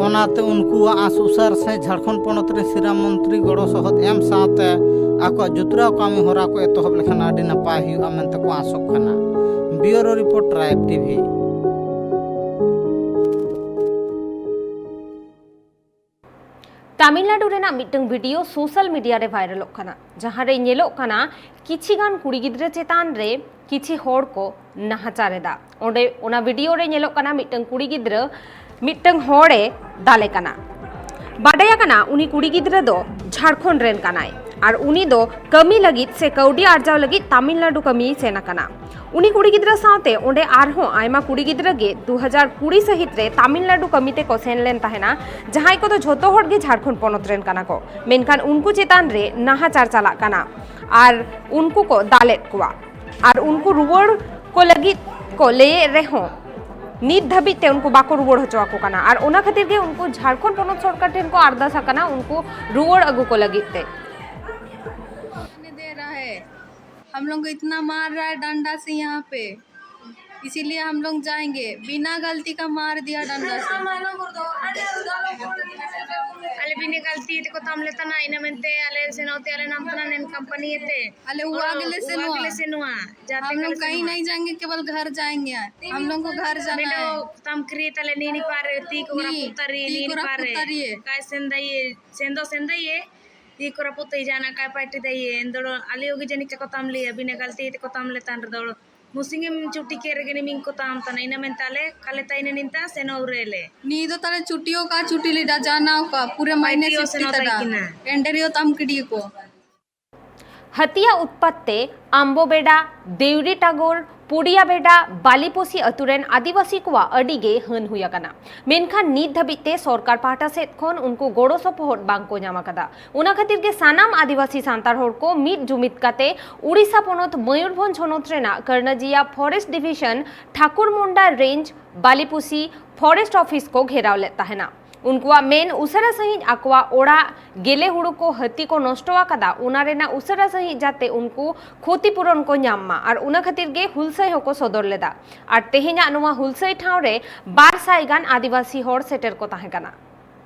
ᱚᱱᱟᱛᱮ ᱩᱱᱠᱩᱣᱟᱜ ᱟᱸᱥ ᱩᱥᱟᱹᱨ ᱥᱮ ᱡᱷᱟᱲᱠᱷᱚᱸᱰ ᱯᱚᱱᱚᱛ ᱨᱮ ᱥᱤᱨᱟᱹ ᱢᱚᱱᱛᱨᱤ ᱜᱚᱲᱚ ᱥᱚᱦᱚᱫ ᱮᱢ ᱥᱟᱶᱛᱮ ᱟᱠᱚᱣᱟᱜ ᱡᱩᱛᱨᱟᱣ ᱠᱟᱹᱢᱤ ᱦᱚᱨᱟ ᱠᱚ ᱮᱛᱚᱦᱚᱵ ᱞᱮᱠᱷᱟᱱ ᱟᱹᱰᱤ ᱱᱟᱯᱟᱭ ᱦᱩᱭᱩᱜᱼᱟ ᱢᱮᱱᱛᱮ ᱠᱚ ᱟᱸᱥᱚᱜ ᱠᱟᱱᱟ᱾ ᱵᱤᱭᱩᱨᱳ ᱨᱤᱯᱳᱨᱴ, ᱴᱨᱟᱭᱤᱵᱽ ᱴᱤᱵᱷᱤ᱾ ᱛᱟᱢᱤᱞᱱᱟᱰᱩ ᱨᱮᱱᱟᱜ ᱢᱤᱫᱴᱟᱝ ᱵᱷᱤᱰᱤᱭᱳ ᱥᱳᱥᱟᱞ ᱢᱤᱰᱤᱭᱟ ᱨᱮ ᱵᱷᱟᱭᱨᱟᱞᱚᱜ ᱠᱟᱱᱟ, ᱡᱟᱦᱟᱸ ᱨᱮ ᱧᱮᱞᱚᱜ ᱠᱟᱱᱟ ᱠᱤᱪᱷᱤ ᱜᱟᱱ ᱠᱩᱲᱤ ᱜᱤᱫᱽᱨᱟᱹ ᱪᱮᱛᱟᱱ ᱨᱮ ᱠᱤᱪᱷᱤ ᱦᱚᱲ ᱠᱚ ᱱᱟᱦᱟᱪᱟᱨ ᱮᱫᱟ᱾ ᱚᱸᱰᱮ ᱚᱱᱟ ᱵᱷᱤᱰᱤᱭᱳ ᱨᱮ ᱧᱮᱞᱚᱜ ᱠᱟᱱᱟ ᱢᱤᱫᱴᱟᱝ ᱠᱩᱲᱤ ᱜᱤᱫᱽᱨᱟᱹ ᱢᱤᱫᱴᱟᱝ ᱦᱚᱲᱮ ᱫᱟᱞᱮ ᱠᱟᱱᱟ᱾ ᱵᱟᱰᱟᱭ ᱟᱠᱟᱱᱟ ᱩᱱᱤ ᱠᱩᱲᱤ ᱜᱤᱫᱽᱨᱟᱹ ᱫᱚ ᱡᱷᱟᱲᱠᱷᱚᱸᱰ ᱨᱮᱱ ᱠᱟᱱᱟᱭ ᱟᱨ ᱩᱱᱤ ᱫᱚ ᱠᱟᱹᱢᱤ ᱞᱟᱹᱜᱤᱫ ᱥᱮ ᱠᱟᱹᱣᱰᱤ ᱟᱨᱡᱟᱣ ᱞᱟᱹᱜᱤᱫ ᱛᱟᱢᱤᱞᱱᱟᱰᱩ ᱠᱟᱹᱢᱤᱭ ᱥᱮᱱ ᱟᱠᱟᱱᱟ᱾ ᱩᱱᱤ ᱠᱩᱲᱤ ᱜᱤᱫᱽᱨᱟᱹ ᱥᱟᱶᱛᱮ ᱚᱸᱰᱮ ᱟᱨᱦᱚᱸ ᱟᱭᱢᱟ ᱠᱩᱲᱤ ᱜᱤᱫᱽᱨᱟᱹ ᱜᱮ ᱫᱩ ᱦᱟᱡᱟᱨ ᱠᱩᱲᱤ ᱥᱟᱹᱦᱤᱛ ᱨᱮ ᱛᱟᱢᱤᱞᱱᱟᱰᱩ ᱠᱟᱹᱢᱤ ᱛᱮᱠᱚ ᱥᱮᱱ ᱞᱮᱱ ᱛᱟᱦᱮᱱᱟ, ᱡᱟᱦᱟᱸᱭ ᱠᱚᱫᱚ ᱡᱷᱚᱛᱚ ᱦᱚᱲ ᱜᱮ ᱡᱷᱟᱲᱠᱷᱚᱸᱰ ᱯᱚᱱᱚᱛ ᱨᱮᱱ ᱠᱟᱱᱟ ᱠᱚ, ᱢᱮᱱᱠᱷᱟᱱ ᱩᱱᱠᱩ ᱪᱮᱛᱟᱱ ᱨᱮ ᱱᱟᱦᱟᱪᱟᱨ ᱪᱟᱞᱟᱜ ᱠᱟᱱᱟ ᱟᱨ ᱩᱱᱠᱩ ᱠᱚ ᱫᱟᱞᱮᱫ ᱠᱚᱣᱟ᱾ ᱟᱨ ᱩᱱᱠᱩ ᱨᱩᱣᱟᱹᱲ ᱠᱚ ᱞᱟᱹᱜᱤᱫ ᱠᱚ ᱞᱟᱹᱭᱮᱫ ᱨᱮᱦᱚᱸ, ᱱᱤᱛ ᱫᱷᱟᱹᱵᱤᱡ ᱛᱮ ᱩᱱᱠᱩ ᱵᱟᱠᱚ ᱨᱩᱣᱟᱹᱲ ᱦᱚᱪᱚ ᱟᱠᱚ ᱠᱟᱱᱟ᱾ ᱟᱨ ᱚᱱᱟ ᱠᱷᱟᱹᱛᱤᱨ ᱜᱮ ᱩᱱᱠᱩ ᱡᱷᱟᱲᱠᱷᱚᱸᱰ ᱯᱚᱱᱚᱛ ᱥᱚᱨᱠᱟᱨ ᱴᱷᱮᱱ ᱠᱚ ᱟᱨᱫᱟᱥ ᱟᱠᱟᱱᱟ ᱩᱱᱠᱩ ᱨᱩᱣᱟᱹᱲ ᱟᱹᱜᱩ ᱠᱚ ᱞᱟᱹᱜᱤᱫ ᱛᱮ᱾ हम लोग को इतना मार रहा है डंडा से यहाँ पे, इसीलिए हम लोग जाएंगे। बिना गलती का मार दिया डंडा से। ᱟᱞᱮ ᱵᱤᱱᱟᱹ ᱜᱟᱹᱞᱛᱤ ᱛᱮᱠᱚ ᱛᱟᱢ ᱞᱮ ᱛᱟᱱᱟ, ᱤᱱᱟᱹ ᱢᱮᱱᱛᱮ ᱟᱞᱮ ᱥᱮᱱᱚᱜ ᱛᱮ ᱟᱞᱮ ᱱᱟᱢ ᱛᱟᱱᱟ ᱱᱮᱱ ᱠᱳᱢᱯᱟᱱᱤ ᱛᱮ᱾ ᱟᱞᱮ ᱩᱣᱟ ᱜᱮᱞᱮ ᱥᱮᱱᱚᱜᱼᱟ᱾ ᱩᱣᱟ ᱜᱮᱞᱮ ᱥᱮᱱᱚᱜᱼᱟ᱾ ᱡᱟᱛᱮ हम लोग कहीं नहीं जाएंगे, केवल घर जाएंगे। हम लोग को घर जाना है। ᱛᱟᱢ ᱠᱨᱤ ᱛᱟᱞᱮ ᱱᱤᱱᱤ ᱯᱟᱨᱮ ᱛᱤ ᱠᱚ ᱨᱟᱹᱯᱩᱫ ᱛᱟᱨᱤ, ᱱᱤᱱᱤ ᱯᱟᱨᱮ ᱠᱟᱭ ᱥᱮᱱ ᱫᱟᱭᱮ, ᱥᱮᱱ ᱫᱚ ᱥᱮᱱ ᱫᱟᱭᱮ, ᱛᱤ ᱠᱚ ᱨᱟᱹᱯᱩᱫ ᱛᱟᱭ ᱡᱟᱦᱟᱱᱟᱜ ᱠᱟᱭ ᱯᱟᱭᱴᱤ ᱫᱟᱭᱮ, ᱮᱱᱫᱚ ᱟᱞᱮ ᱦᱚᱸ ᱜᱮ ᱡᱟᱹᱱᱤᱡ ᱠᱚ ᱛᱟᱢ ᱞᱮᱭᱟ, ᱵᱤᱱᱟᱹ ᱜᱟᱹᱞᱛᱤ ᱛᱮᱠᱚ ᱛᱟᱢ ᱞᱮ ᱛᱟᱱ ᱨᱮᱫᱚ᱾ ᱢᱩᱥᱤᱝ ᱮᱢ ᱪᱩᱴᱤ ᱠᱮᱫ ᱨᱮᱜᱮ ᱱᱤᱢᱤᱝ ᱠᱚ ᱛᱟᱢ ᱛᱟᱱᱟ, ᱤᱱᱟᱹ ᱢᱮᱱᱛᱮ ᱟᱞᱮ ᱠᱟᱞᱮ ᱛᱟᱭᱱᱟ ᱱᱤᱱᱛᱟ ᱥᱮᱱᱚ ᱩᱨᱮᱞᱮ᱾ ᱱᱤᱭᱟᱹ ᱫᱚ ᱛᱟᱞᱮ ᱪᱩᱴᱤᱭᱳ ᱠᱟ ᱪᱩᱴᱤ ᱞᱤᱰᱟ ᱡᱟᱱᱟᱣ ᱠᱟ ᱯᱩᱨᱟᱹ ᱢᱟᱭᱱᱮ ᱯᱟᱭᱴᱤᱭᱳ ᱥᱤᱯᱴᱤ ᱥᱮᱱᱚ ᱛᱟᱰᱟ᱾ ᱛᱟᱭᱠᱤᱱᱟ᱾ ᱮᱱᱰᱮᱨᱤᱭᱳ ᱛᱟᱢ ᱠᱤᱰᱤᱭᱟᱹ ᱠᱚ᱾ ᱦᱟᱹᱛᱤᱭᱟ ᱩᱛᱯᱟᱛ ᱛᱮ ᱟᱢᱵᱚᱵᱮᱰᱟ, ᱫᱮᱣᱨᱤ ᱴᱟᱜᱚᱨ, ᱯᱩᱰᱤᱭᱟᱵᱮᱰᱟ, ᱵᱟᱞᱤᱯᱚᱥᱤ ᱟᱹᱛᱩ ᱨᱮᱱ ᱟᱹᱫᱤᱵᱟᱹᱥᱤ ᱠᱚᱣᱟᱜ ᱟᱹᱰᱤ ᱜᱮ ᱦᱟᱹᱱ ᱦᱩᱭ ᱟᱠᱟᱱᱟ᱾ ᱢᱮᱱᱠᱷᱟᱱ ᱱᱤᱛ ᱫᱷᱟᱹᱵᱤᱡ ᱛᱮ ᱥᱚᱨᱠᱟᱨ ᱯᱟᱦᱴᱟ ᱥᱮᱫ ᱠᱷᱚᱱ ᱩᱱᱠᱩ ᱜᱚᱲᱚ ᱥᱚᱯᱚᱦᱚᱫ ᱵᱟᱝ ᱠᱚ ᱧᱟᱢ ᱟᱠᱟᱫᱟ᱾ ᱚᱱᱟ ᱠᱷᱟᱹᱛᱤᱨ ᱜᱮ ᱥᱟᱱᱟᱢ ᱟᱹᱫᱤᱵᱟᱹᱥᱤ ᱥᱟᱱᱛᱟᱲ ᱦᱚᱲ ᱠᱚ ᱢᱤᱫ ᱡᱩᱢᱤᱫ ᱠᱟᱛᱮ ᱩᱲᱤᱥᱥᱟ ᱯᱚᱱᱚᱛ ᱢᱚᱭᱩᱨᱵᱷᱚᱸᱡᱽ ᱦᱚᱱᱚᱛ ᱨᱮᱱᱟᱜ Karanjia forest division Thakurmunda range Balipusi forest office ᱠᱚ ᱜᱷᱮᱨᱟᱣ ᱞᱮᱫ ᱛᱟᱦᱮᱱᱟ᱾ ᱩᱱᱠᱩᱣᱟᱜ ᱢᱮᱱ ᱩᱥᱟᱹᱨᱟ ᱥᱟᱺᱦᱤᱡ ᱟᱠᱚᱣᱟᱜ ᱚᱲᱟᱜ, ᱜᱮᱞᱮ ᱦᱩᱲᱩ ᱠᱚ ᱦᱟᱹᱛᱤ ᱠᱚ ᱱᱚᱥᱴᱚ ᱟᱠᱟᱫᱟ, ᱚᱱᱟ ᱨᱮᱱᱟᱜ ᱩᱥᱟᱹᱨᱟ ᱥᱟᱺᱦᱤᱡ ᱡᱟᱛᱮ ᱩᱱᱠᱩ ᱠᱷᱚᱛᱤ ᱯᱩᱨᱚᱱ ᱠᱚ ᱧᱟᱢ ᱢᱟ, ᱟᱨ ᱚᱱᱟ ᱠᱷᱟᱹᱛᱤᱨ ᱜᱮ ᱦᱩᱞᱥᱟᱹᱭ ᱦᱚᱸᱠᱚ ᱥᱚᱫᱚᱨ ᱞᱮᱫᱟ᱾ ᱟᱨ ᱛᱮᱦᱮᱧᱟᱜ ᱱᱚᱣᱟ ᱦᱩᱞᱥᱟᱹᱭ ᱴᱷᱟᱶ ᱨᱮ ᱵᱟᱨ ᱥᱟᱭ ᱜᱟᱱ ᱟᱹᱫᱤᱵᱟᱹᱥᱤ ᱦᱚᱲ ᱥᱮᱴᱮᱨ ᱠᱚ ᱛᱟᱦᱮᱸ ᱠᱟᱱᱟ᱾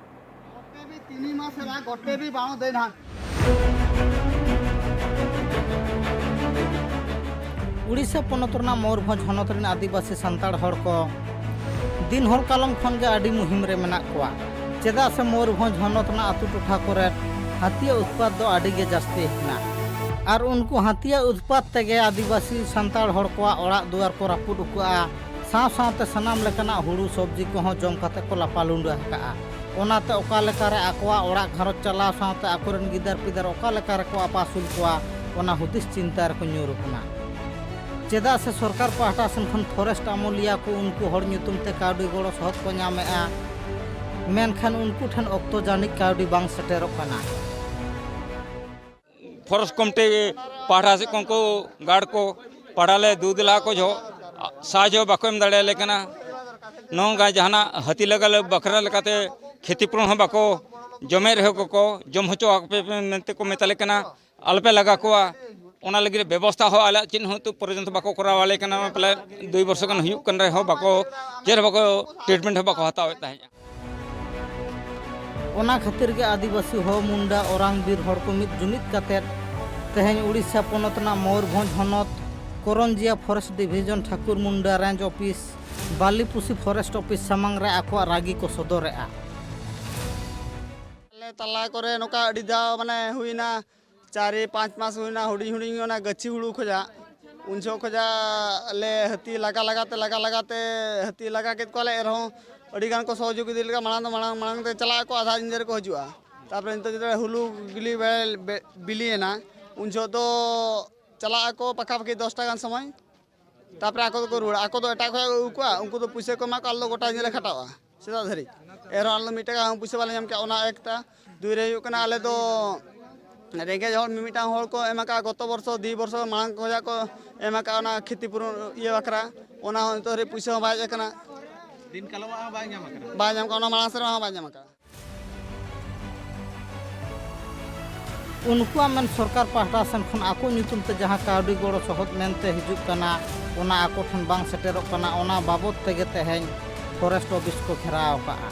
ᱜᱚᱴᱮ ᱵᱤ ᱛᱤᱱᱤ ᱢᱟᱥ ᱦᱮᱱᱟᱜ, ᱜᱚᱴᱮ ᱵᱤ ᱵᱟᱝ ᱫᱮᱱᱟ᱾ ᱩᱲᱤᱥᱥᱟ ᱯᱚᱱᱚᱛ ᱨᱮᱱᱟᱜ ᱢᱚᱭᱩᱨᱵᱷᱚᱸᱡᱽ ᱦᱚᱱᱚᱛ ᱨᱮᱱ ᱟᱹᱫᱤᱵᱟᱹᱥᱤ ᱥᱟᱱᱛᱟᱲ ᱦᱚᱲ ᱠᱚ ᱫᱤᱱ ᱦᱚᱲ ᱠᱟᱞᱚᱢ ᱠᱷᱚᱱ ᱜᱮ ᱟᱹᱰᱤ ᱢᱩᱦᱤᱢ ᱨᱮ ᱢᱮᱱᱟᱜ ᱠᱚᱣᱟ᱾ ᱪᱮᱫᱟᱜ ᱥᱮ ᱢᱚᱭᱩᱨᱵᱷᱚᱸᱡᱽ ᱦᱚᱱᱚᱛ ᱨᱮᱱᱟᱜ ᱟᱹᱛᱩ ᱴᱚᱴᱷᱟ ᱠᱚᱨᱮ ᱦᱟᱹᱛᱤᱭᱟᱜ ᱩᱛᱯᱟᱛ ᱫᱚ ᱟᱹᱰᱤ ᱜᱮ ᱡᱟᱹᱥᱛᱤ ᱦᱮᱱᱟᱜ᱾ ᱟᱨ ᱩᱱᱠᱩ ᱦᱟᱹᱛᱤᱭᱟᱜ ᱩᱛᱯᱟᱛ ᱛᱮᱜᱮ ᱟᱹᱫᱤᱵᱟᱹᱥᱤ ᱥᱟᱱᱛᱟᱲ ᱦᱚᱲ ᱠᱚᱣᱟᱜ ᱚᱲᱟᱜ ᱫᱩᱣᱟᱨ ᱠᱚ ᱨᱟᱹᱯᱩᱫ ᱟᱠᱟᱫᱼᱟ᱾ ᱥᱟᱶ ᱥᱟᱶᱛᱮ ᱥᱟᱱᱟᱢ ᱞᱮᱠᱟᱱᱟᱜ ᱦᱩᱲᱩ ᱥᱚᱵᱽᱡᱤ ᱠᱚᱦᱚᱸ ᱡᱚᱢ ᱠᱟᱛᱮ ᱠᱚ ᱞᱟᱯᱟ ᱞᱩᱸᱰᱟᱹ ᱟᱠᱟᱫᱼᱟ᱾ ᱚᱱᱟᱛᱮ ᱚᱠᱟ ᱞᱮᱠᱟᱨᱮ ᱟᱠᱚᱣᱟᱜ ᱚᱲᱟᱜ ᱜᱷᱟᱨᱚᱸᱡᱽ ᱪᱟᱞᱟᱣ ᱥᱟᱶᱛᱮ ᱟᱠᱚᱨᱮᱱ ᱜᱤᱫᱟᱹᱨ ᱯᱤᱫᱟᱹᱨ ᱚᱠᱟ ᱞᱮᱠᱟ ᱨᱮᱠᱚ ᱟᱯᱟᱥᱩᱞ ᱠᱚᱣᱟ, ᱚᱱᱟ ᱦᱩᱫᱤᱥ ᱪᱤᱱᱛᱟ ᱨᱮᱠᱚ ᱧᱩᱨ ᱟᱠᱟᱱᱟ᱾ ᱪᱮᱫᱟᱜ ᱥᱮ ᱥᱚᱨᱠᱟᱨ ᱯᱟᱦᱴᱟ ᱥᱮᱱ ᱠᱷᱚᱱ ᱯᱷᱚᱨᱮᱥᱴ ᱟᱹᱢᱟᱹᱞᱤᱭᱟᱹ ᱠᱚ ᱩᱱᱠᱩ ᱦᱚᱲ ᱧᱩᱛᱩᱢ ᱛᱮ ᱠᱟᱹᱣᱰᱤ ᱜᱚᱲᱚ ᱥᱚᱦᱚᱫ ᱠᱚ ᱧᱟᱢᱮᱫᱼᱟ, ᱢᱮᱱᱠᱷᱟᱱ ᱩᱱᱠᱩ ᱴᱷᱮᱱ ᱚᱠᱛᱚ ᱡᱟᱹᱱᱤᱡ ᱠᱟᱹᱣᱰᱤ ᱵᱟᱝ ᱥᱮᱴᱮᱨᱚᱜ ᱠᱟᱱᱟ᱾ ᱯᱷᱚᱨᱮᱥᱴ ᱠᱚᱢᱤᱴᱤ ᱯᱟᱦᱴᱟ ᱥᱮᱫ ᱠᱷᱚᱱ ᱠᱚ ᱜᱟᱨᱰ ᱠᱚ ᱯᱟᱲᱟ ᱞᱮ ᱫᱩ ᱫᱮᱞᱟ ᱠᱚ ᱡᱚᱦᱚᱜ ᱥᱟᱦᱟᱡᱽᱡᱚ ᱵᱟᱠᱚ ᱮᱢ ᱫᱟᱲᱮᱭᱟᱞᱮ ᱠᱟᱱᱟ᱾ ᱱᱚᱝᱠᱟ ᱡᱟᱦᱟᱱᱟᱜ ᱦᱟᱹᱛᱤ ᱞᱟᱜᱟ ᱵᱟᱠᱷᱨᱟ ᱞᱮᱠᱟᱛᱮ ᱠᱷᱮᱛᱤ ᱯᱩᱨᱚᱱ ᱦᱚᱸ ᱵᱟᱠᱚ ᱡᱚᱢᱮᱫ ᱨᱮᱦᱚᱸ ᱠᱚ ᱡᱚᱢ ᱦᱚᱪᱚ ᱟᱯᱮ ᱢᱮᱱᱛᱮ ᱠᱚ ᱢᱮᱛᱟᱞᱮ ᱠᱟᱱᱟ᱾ ᱟᱞᱚᱯᱮ ᱞᱟᱜᱟ ᱠᱚᱣᱟ, ᱚᱱᱟ ᱞᱟᱹᱜᱤᱫ ᱵᱮᱵᱚᱥᱛᱷᱟ ᱦᱚᱸ ᱟᱞᱮᱭᱟᱜ ᱪᱮᱫ ᱦᱚᱸ ᱱᱤᱛᱚᱜ ᱯᱚᱨᱡᱚᱱᱛᱚ ᱵᱟᱠᱚ ᱠᱚᱨᱟᱣ ᱟᱞᱮ ᱠᱟᱱᱟ᱾ ᱯᱟᱞᱮ ᱫᱩᱭ ᱵᱚᱨᱥᱚ ᱜᱟᱱ ᱦᱩᱭᱩᱜ ᱠᱟᱱ ᱨᱮᱦᱚᱸ ᱵᱟᱠᱚ ᱪᱮᱫ ᱦᱚᱸ ᱵᱟᱠᱚ ᱴᱨᱤᱴᱢᱮᱱᱴ ᱦᱚᱸ ᱵᱟᱠᱚ ᱦᱟᱛᱟᱣᱮᱫ ᱛᱟᱦᱮᱸᱫ᱾ ᱚᱱᱟ ᱠᱷᱟᱹᱛᱤᱨ ᱜᱮ ᱟᱹᱫᱤᱵᱟᱹᱥᱤ ᱦᱚᱲ, ᱢᱩᱱᱰᱟ, ᱳᱨᱟᱝ ᱵᱤᱨ ᱦᱚᱲ ᱠᱚ ᱢᱤᱫ ᱡᱩᱢᱤᱫ ᱠᱟᱛᱮᱫ ᱛᱮᱦᱮᱧ ᱩᱲᱤᱥᱥᱟ ᱯᱚᱱᱚᱛ ᱨᱮᱱᱟᱜ ᱢᱚᱭᱩᱨᱵᱷᱚᱸᱡᱽ ᱦᱚᱱᱚᱛ Karanjia forest division Thakur Munda range office, Balipusi forest office ᱥᱟᱢᱟᱝ ᱨᱮ ᱟᱠᱚᱣᱟᱜ ᱨᱟᱹᱜᱤ ᱠᱚ ᱥᱚᱫᱚᱨᱮᱫᱼᱟ᱾ ᱟᱞᱮ ᱛᱟᱞᱟ ᱠᱚᱨᱮ ᱱᱚᱝᱠᱟ ᱟᱹᱰᱤ ᱫᱷᱟᱣ ᱢᱟᱱᱮ ᱦᱩᱭᱱᱟ, ᱪᱟᱨ ᱯᱟᱸᱪ ᱢᱟᱥ ᱦᱩᱭᱱᱟ, ᱦᱩᱰᱤᱧ ᱦᱩᱰᱤᱧ ᱚᱱᱟ ᱜᱟᱹᱪᱷᱤ ᱦᱩᱲᱩ ᱠᱷᱚᱡᱟᱜ ᱩᱱ ᱡᱚᱦᱚᱜ ᱠᱷᱚᱱᱟᱜ ᱞᱮ ᱦᱟᱹᱛᱤ ᱞᱟᱜᱟ ᱞᱟᱜᱟ ᱛᱮ, ᱞᱟᱜᱟ ᱞᱟᱜᱟ ᱛᱮ ᱦᱟᱹᱛᱤ ᱞᱟᱜᱟ ᱠᱮᱫ ᱠᱚᱣᱟᱞᱮ᱾ ᱮᱱᱨᱮᱦᱚᱸ ᱟᱹᱰᱤ ᱜᱟᱱ ᱠᱚ ᱥᱚᱦᱚᱡᱳᱜᱤᱛᱟ ᱞᱮᱠᱟ ᱢᱟᱲᱟᱝ ᱫᱚ ᱢᱟᱲᱟᱝ, ᱢᱟᱲᱟᱝ ᱛᱮ ᱪᱟᱞᱟᱜ ᱟᱠᱚ, ᱟᱫᱷᱟ ᱧᱤᱫᱟᱹ ᱨᱮᱠᱚ ᱦᱤᱡᱩᱜᱼᱟ᱾ ᱛᱟᱨᱯᱚᱨᱮ ᱱᱤᱛᱚᱜ ᱡᱚᱛᱚ ᱦᱩᱞᱩ ᱵᱤᱞᱤ ᱵᱮ-, ᱵᱮ-, ᱵᱤᱞᱤᱭᱮᱱᱟ, ᱩᱱ ᱡᱚᱦᱚᱜ ᱫᱚ ᱪᱟᱞᱟᱜ ᱟᱠᱚ ᱯᱟᱠᱟ ᱯᱟᱠᱤ ᱫᱚᱥᱴᱟ ᱜᱟᱱ ᱥᱚᱢᱚᱭ᱾ ᱛᱟᱨᱯᱚᱨᱮ ᱟᱠᱚ ᱫᱚᱠᱚ ᱨᱩᱣᱟᱹᱲᱟ᱾ ᱟᱠᱚ ᱫᱚ ᱮᱴᱟᱜ ᱠᱷᱚᱱ ᱠᱚ ᱟᱹᱜᱩ ᱠᱚᱣᱟ, ᱩᱱᱠᱩ ᱫᱚ ᱯᱩᱭᱥᱟᱹ ᱠᱚ ᱮᱢᱟ ᱠᱚᱣᱟ, ᱟᱞᱮ ᱫᱚ ᱜᱚᱴᱟ ᱧᱤᱫᱟᱹ ᱞᱮ ᱠᱷᱟᱴᱟᱜᱼᱟ ᱥᱮᱛᱟᱜ ᱫᱷᱟᱹᱨᱤᱡ᱾ ᱮᱱᱨᱮᱦᱚᱸ ᱟᱞᱮ ᱫᱚ ᱢᱤᱫ ᱴᱟᱠᱟ ᱦᱚᱸ ᱯᱩᱭᱥᱟᱹ ᱵᱟᱞᱮ ᱧᱟᱢ ᱠᱮᱜᱼᱟ᱾ ᱚᱱᱟ ᱮᱠᱴᱟ᱾ ᱫᱩᱭ ᱨᱮ ᱦᱩᱭᱩᱜ ᱠᱟᱱᱟ, ᱟᱞᱮ ᱫᱚ ᱨᱮᱸᱜᱮᱡ ᱦᱚᱲ ᱢᱤᱢᱤᱫᱴᱟᱝ ᱦᱚᱲ ᱠᱚ ᱮᱢ ᱟᱠᱟᱫᱼᱟ, ᱜᱚᱛᱚ ᱵᱚᱨᱥᱚ, ᱫᱩᱭ ᱵᱚᱨᱥᱚ ᱢᱟᱲᱟᱝ ᱠᱷᱚᱱᱟᱜ ᱠᱚ ᱮᱢ ᱟᱠᱟᱫᱼᱟ ᱚᱱᱟ ᱠᱷᱮᱛᱤ ᱯᱩᱨᱚᱱ ᱤᱭᱟᱹ ᱵᱟᱠᱷᱨᱟ᱾ ᱚᱱᱟ ᱦᱚᱸ ᱱᱤᱛᱚᱜ ᱫᱷᱟᱹᱨᱤᱡ ᱯᱩᱭᱥᱟᱹ ᱦᱚᱸ ᱵᱟᱭ ᱦᱮᱡ ᱟᱠᱟᱱᱟ᱾ ᱫᱤᱱ ᱠᱟᱞᱚᱢᱟᱜ ᱦᱚᱸ ᱵᱟᱭ ᱧᱟᱢ ᱟᱠᱟᱱᱟ᱾ ᱵᱟᱭ ᱧᱟᱢ ᱟᱠᱟᱱᱟ, ᱚᱱᱟ ᱢᱟᱲᱟᱝ ᱥᱮᱨᱢᱟ ᱦᱚᱸ ᱵᱟᱭ ᱧᱟᱢ ᱟᱠᱟᱱᱟ᱾ ᱩᱱᱠᱩᱣᱟᱜ ᱢᱮᱱ, ᱥᱚᱨᱠᱟᱨ ᱯᱟᱦᱴᱟ ᱥᱮᱱ ᱠᱷᱚᱱ ᱟᱠᱚ ᱧᱩᱛᱩᱢ ᱛᱮ ᱡᱟᱦᱟᱸ ᱠᱟᱹᱣᱰᱤ ᱜᱚᱲᱚ ᱥᱚᱦᱚᱫ ᱢᱮᱱᱛᱮ ᱦᱤᱡᱩᱜ ᱠᱟᱱᱟ, ᱚᱱᱟ ᱟᱠᱚ ᱴᱷᱮᱱ ᱵᱟᱝ ᱥᱮᱴᱮᱨᱚᱜ ᱠᱟᱱᱟ᱾ ᱚᱱᱟ ᱵᱟᱵᱚᱫ ᱛᱮᱜᱮ ᱛᱮᱦᱮᱧ ᱯᱷᱚᱨᱮᱥᱴ ᱚᱯᱷᱤᱥ ᱠᱚ ᱜᱷᱮᱨᱟᱣ ᱟᱠᱟᱫᱼᱟ᱾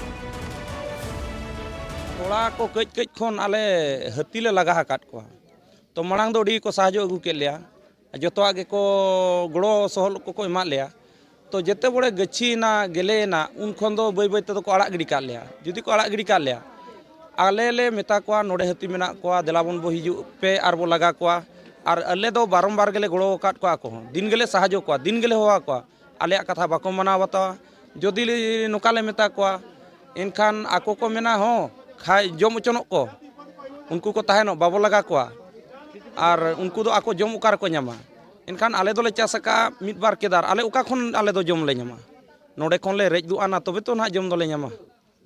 ᱛᱚᱲᱟ ᱠᱚ ᱠᱟᱹᱡ ᱠᱟᱹᱡ ᱠᱷᱚᱱ ᱟᱞᱮ ᱦᱟᱹᱛᱤ ᱞᱮ ᱞᱟᱜᱟ ᱟᱠᱟᱫ ᱠᱚᱣᱟ᱾ ᱛᱚ, ᱢᱟᱲᱟᱝ ᱫᱚ ᱟᱹᱰᱤ ᱜᱮᱠᱚ ᱥᱟᱦᱟᱡᱽᱡᱚ ᱟᱹᱜᱩ ᱠᱮᱫ ᱞᱮᱭᱟ᱾ ᱡᱚᱛᱚᱣᱟᱜ ᱜᱮᱠᱚ ᱜᱚᱲᱚ ᱥᱚᱦᱚᱫ ᱠᱚᱠᱚ ᱮᱢᱟᱫ ᱞᱮᱭᱟ᱾ ᱛᱚ, ᱡᱮᱛᱮ ᱵᱚᱲᱮ ᱜᱟᱹᱪᱷᱤᱭᱮᱱᱟ, ᱜᱮᱞᱮᱭᱮᱱᱟ, ᱩᱱ ᱠᱷᱚᱱ ᱫᱚ ᱵᱟᱹᱭ ᱵᱟᱹᱭ ᱛᱮᱫᱚ ᱠᱚ ᱟᱲᱟᱜ ᱜᱤᱰᱤ ᱠᱟᱜ ᱞᱮᱭᱟ᱾ ᱡᱩᱫᱤ ᱠᱚ ᱟᱲᱟᱜ ᱜᱤᱰᱤ ᱠᱟᱜ ᱞᱮᱭᱟ, ᱟᱞᱮ ᱞᱮ ᱢᱮᱛᱟ ᱠᱚᱣᱟ, "ᱱᱚᱰᱮ ᱦᱟᱹᱛᱤ ᱢᱮᱱᱟᱜ ᱠᱚᱣᱟ, ᱫᱮᱞᱟ ᱵᱚᱱ ᱵᱚ ᱦᱤᱡᱩᱜ ᱯᱮ ᱟᱨ ᱵᱚ ᱞᱟᱜᱟ ᱠᱚᱣᱟ᱾" ᱟᱨ ᱟᱞᱮ ᱫᱚ ᱵᱟᱨᱚᱢᱵᱟᱨ ᱜᱮᱞᱮ ᱜᱚᱲᱚ ᱟᱠᱟᱫ ᱠᱚᱣᱟ, ᱟᱠᱚ ᱦᱚᱸ ᱫᱤᱱ ᱜᱮᱞᱮ ᱥᱟᱦᱟᱡᱽᱡᱚ ᱠᱚᱣᱟ, ᱫᱤᱱ ᱜᱮᱞᱮ ᱦᱚᱦᱚ ᱟᱠᱚᱣᱟ᱾ ᱟᱞᱮᱭᱟᱜ ᱠᱟᱛᱷᱟ ᱵᱟᱠᱚ ᱢᱟᱱᱟᱣ ᱵᱟᱛᱟᱣᱟ᱾ ᱡᱩᱫᱤ ᱞᱮ-, ᱱᱚᱝᱠᱟ ᱞᱮ ᱢᱮᱛᱟ ᱠᱚᱣᱟ, ᱮᱱᱠᱷᱟᱱ ᱟᱠᱚ ᱠᱚ ᱢᱮᱱᱟ, "ᱦᱚᱸ, ᱠᱷᱟᱡ ᱡᱚᱢ ᱦᱚᱪᱚᱱᱚᱜ ᱠᱚ, ᱩᱱᱠᱩ ᱠᱚ ᱛᱟᱦᱮᱱᱚᱜ, ᱵᱟᱵᱚ ᱞᱟᱜᱟ ᱠᱚᱣᱟ᱾" ᱟᱨ ᱩᱱᱠᱩ ᱫᱚ ᱟᱠᱚ ᱡᱚᱢ ᱚᱠᱟ ᱨᱮᱠᱚ ᱧᱟᱢᱟ? ᱮᱱᱠᱷᱟᱱ ᱟᱞᱮ ᱫᱚᱞᱮ ᱪᱟᱥ ᱟᱠᱟᱫᱼᱟ ᱢᱤᱫ ᱵᱟᱨ ᱠᱮᱫᱟᱨ, ᱟᱞᱮ ᱚᱠᱟ ᱠᱷᱚᱱ ᱟᱞᱮ ᱫᱚ ᱡᱚᱢ ᱞᱮ ᱧᱟᱢᱟ? ᱱᱚᱰᱮ ᱠᱷᱚᱱ ᱞᱮ ᱨᱮᱡ ᱫᱩᱜᱼᱟ ᱱᱟ, ᱛᱚᱵᱮ ᱛᱚ ᱱᱟᱦᱟᱜ ᱡᱚᱢ ᱫᱚᱞᱮ ᱧᱟᱢᱟ᱾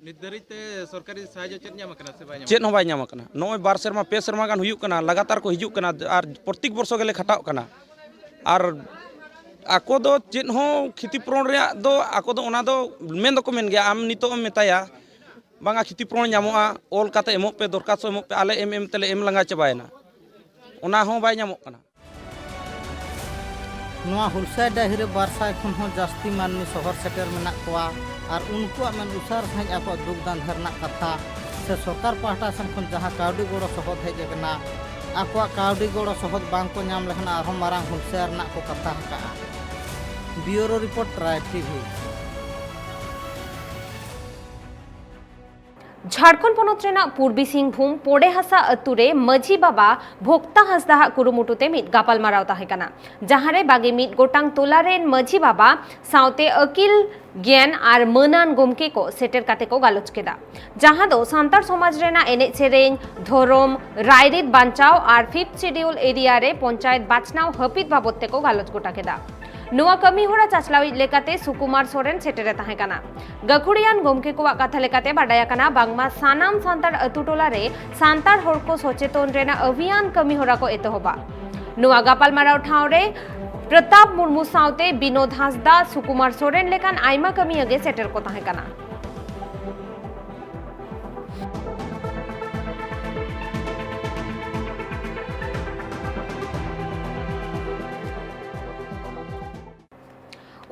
ᱱᱤᱛ ᱫᱷᱟᱹᱨᱤᱡ ᱛᱮ ᱥᱚᱨᱠᱟᱨᱤ ᱥᱟᱦᱟᱡᱽᱡᱚ ᱪᱮᱫ ᱧᱟᱢ ᱟᱠᱟᱱᱟ ᱥᱮ ᱵᱟᱭ ᱧᱟᱢ ᱪᱮᱫ ᱦᱚᱸ ᱟᱠᱟᱱᱟ? ᱵᱟᱭ ᱧᱟᱢ ᱟᱠᱟᱱᱟ᱾ ᱱᱚᱜᱼᱚᱭ ᱵᱟᱨ ᱥᱮᱨᱢᱟ, ᱯᱮ ᱥᱮᱨᱢᱟ ᱜᱟᱱ ᱦᱩᱭᱩᱜ ᱠᱟᱱᱟ, ᱞᱟᱜᱟᱛᱟᱨ ᱠᱚ ᱦᱤᱡᱩᱜ ᱠᱟᱱᱟ ᱟᱨ ᱯᱨᱚᱛᱮᱠ ᱵᱚᱨᱥᱚ ᱜᱮᱞᱮ ᱠᱷᱟᱴᱟᱜ ᱠᱟᱱᱟ᱾ ᱟᱨ ᱟᱠᱚ ᱫᱚ ᱪᱮᱫ ᱦᱚᱸ ᱠᱷᱤᱛᱤ ᱯᱩᱨᱚᱱ ᱨᱮᱭᱟᱜ ᱫᱚ ᱟᱠᱚ ᱫᱚ ᱚᱱᱟ ᱫᱚ ᱢᱮᱱ ᱫᱚᱠᱚ ᱢᱮᱱ ᱜᱮᱭᱟ, ᱟᱢ ᱱᱤᱛᱚᱜ ᱮᱢ ᱢᱮᱛᱟᱭᱟ, "ᱵᱟᱝᱟ, ᱠᱷᱤᱛᱤ ᱯᱩᱨᱚᱱ ᱧᱟᱢᱚᱜᱼᱟ, ᱚᱞ ᱠᱟᱛᱮ ᱮᱢᱚᱜ ᱯᱮ, ᱫᱚᱨᱠᱷᱟᱥᱛᱚ ᱮᱢᱚᱜ ᱯᱮ", ᱟᱞᱮ ᱮᱢ ᱮᱢ ᱛᱮᱞᱮ ᱮᱢ ᱞᱟᱸᱜᱟ ᱪᱟᱵᱟᱭᱮᱱᱟ, ᱚᱱᱟ ᱦᱚᱸ ᱵᱟᱭ ᱧᱟᱢᱚᱜ ᱠᱟᱱᱟ᱾ ᱱᱚᱣᱟ ᱦᱩᱞᱥᱟᱹᱭ ᱰᱟᱹᱦᱤ ᱨᱮ ᱵᱟᱨ ᱥᱟᱭ ᱠᱷᱚᱱ ᱦᱚᱸ ᱡᱟᱹᱥᱛᱤ ᱢᱟᱹᱱᱢᱤ ᱥᱚᱦᱚᱨ ᱥᱮᱴᱮᱨ ᱢᱮᱱᱟᱜ ᱠᱚᱣᱟ ᱟᱨ ᱩᱱᱠᱩᱣᱟᱜ ᱢᱮᱱ ᱩᱥᱟᱹᱨ ᱥᱟᱺᱦᱤᱡ ᱟᱠᱚᱣᱟᱜ ᱫᱩᱠ ᱫᱟᱸᱫᱷᱮ ᱨᱮᱱᱟᱜ ᱠᱟᱛᱷᱟ ᱥᱮ ᱥᱚᱨᱠᱟᱨ ᱯᱟᱦᱴᱟ ᱥᱮᱱ ᱠᱷᱚᱱ ᱡᱟᱦᱟᱸ ᱠᱟᱹᱣᱰᱤ ᱜᱚᱲᱚ ᱥᱚᱦᱚᱫ ᱦᱮᱡ ᱟᱠᱟᱱᱟ, ᱟᱠᱚᱣᱟᱜ ᱠᱟᱹᱣᱰᱤ ᱜᱚᱲᱚ ᱥᱚᱦᱚᱫ ᱵᱟᱝ ᱠᱚ ᱧᱟᱢ ᱞᱮᱠᱷᱟᱱ ᱟᱨᱦᱚᱸ ᱢᱟᱨᱟᱝ ᱦᱩᱞᱥᱟᱹᱭ ᱨᱮᱱᱟᱜ ᱠᱚ ᱠᱟᱛᱷᱟ ᱟᱠᱟᱫᱼᱟ᱾ ᱵᱤᱭᱩᱨᱳ ᱨᱤᱯᱳᱨᱴ, ᱴᱨᱟᱭᱤᱵᱽ ᱴᱤᱵᱷᱤ᱾ ᱡᱷᱟᱲᱠᱷᱚᱸᱰ ᱯᱚᱱᱚᱛ ᱨᱮᱱᱟᱜ ᱯᱩᱨᱵᱤ ᱥᱤᱝᱵᱷᱩᱢ ᱯᱚᱰᱮᱦᱟᱥᱟ ᱟᱹᱛᱩ ᱨᱮ ᱢᱟᱹᱡᱷᱤ ᱵᱟᱵᱟ ᱵᱷᱚᱠᱛᱟ ᱦᱟᱸᱥᱫᱟ ᱦᱟᱜ ᱠᱩᱨᱩᱢᱩᱴᱩ ᱛᱮ ᱢᱤᱫ ᱜᱟᱯᱟᱞᱢᱟᱨᱟᱣ ᱛᱟᱦᱮᱸ ᱠᱟᱱᱟ, ᱡᱟᱦᱟᱸ ᱨᱮ ᱵᱟᱜᱮ ᱢᱤᱫ ᱜᱚᱴᱟᱝ ᱴᱚᱞᱟ ᱨᱮᱱ ᱢᱟᱹᱡᱷᱤ ᱵᱟᱵᱟ ᱥᱟᱶᱛᱮ ᱟᱹᱠᱤᱞ ᱜᱮᱭᱟᱱ ᱟᱨ ᱢᱟᱹᱱᱟᱱ ᱜᱚᱢᱠᱮ ᱠᱚ ᱥᱮᱴᱮᱨ ᱠᱟᱛᱮ ᱠᱚ ᱜᱟᱞᱚᱪ ᱠᱮᱫᱟ, ᱡᱟᱦᱟᱸ ᱫᱚ ᱥᱟᱱᱛᱟᱲ ᱥᱚᱢᱟᱡᱽ ᱨᱮᱱᱟᱜ ᱮᱱᱮᱡ ᱥᱮᱨᱮᱧ, ᱫᱷᱚᱨᱚᱢ, ᱨᱟᱭᱨᱤᱛ ᱵᱟᱧᱪᱟᱣ ᱟᱨ ᱯᱷᱤᱯᱛᱷ ᱥᱤᱰᱤᱭᱩᱞ ᱮᱨᱤᱭᱟ ᱨᱮ ᱯᱚᱧᱪᱟᱭᱮᱛ ᱵᱟᱪᱷᱱᱟᱣ ᱦᱟᱹᱯᱤᱫ ᱵᱟᱵᱚᱫ ᱛᱮᱠᱚ ᱜᱟᱞᱚᱪ ᱜᱚᱴᱟ ᱠᱮᱫᱟ᱾ ᱱᱚᱣᱟ ᱠᱟᱹᱢᱤ ᱦᱚᱨᱟ ᱪᱟᱪᱞᱟᱣᱤᱡ ᱞᱮᱠᱟᱛᱮ ᱥᱩᱠᱩᱢᱟᱨ ᱥᱚᱨᱮᱱ ᱥᱮᱴᱮᱨᱮ ᱛᱟᱦᱮᱸ ᱠᱟᱱᱟ᱾ ᱜᱟᱹᱠᱷᱩᱲᱤᱭᱟᱱ ᱜᱚᱢᱠᱮ ᱠᱚᱣᱟᱜ ᱠᱟᱛᱷᱟ ᱞᱮᱠᱟᱛᱮ ᱵᱟᱰᱟᱭ ᱟᱠᱟᱱᱟ ᱵᱟᱝᱢᱟ ᱥᱟᱱᱟᱢ ᱥᱟᱱᱛᱟᱲ ᱟᱹᱛᱩ ᱴᱚᱞᱟ ᱨᱮ ᱥᱟᱱᱛᱟᱲ ᱦᱚᱲ ᱠᱚ ᱥᱚᱪᱮᱛᱚᱱ ᱨᱮᱱᱟᱜ ᱟᱹᱵᱷᱤᱭᱟᱱ ᱠᱟᱹᱢᱤ ᱦᱚᱨᱟ ᱠᱚ ᱮᱛᱚᱦᱚᱵᱟ᱾ ᱱᱚᱣᱟ ᱜᱟᱯᱟᱞᱢᱟᱨᱟᱣ ᱴᱷᱟᱶ ᱨᱮ ᱯᱨᱚᱛᱟᱯ ᱢᱩᱨᱢᱩ ᱥᱟᱶᱛᱮ ᱵᱤᱱᱳᱫ ᱦᱟᱸᱥᱫᱟ, ᱥᱩᱠᱩᱢᱟᱨ ᱥᱚᱨᱮᱱ ᱞᱮᱠᱟᱱ ᱟᱭᱢᱟ ᱠᱟᱹᱢᱤᱭᱟᱹ ᱜᱮ ᱥᱮᱴᱮᱨ ᱠᱚ ᱛᱟᱦᱮᱸ ᱠᱟᱱᱟ᱾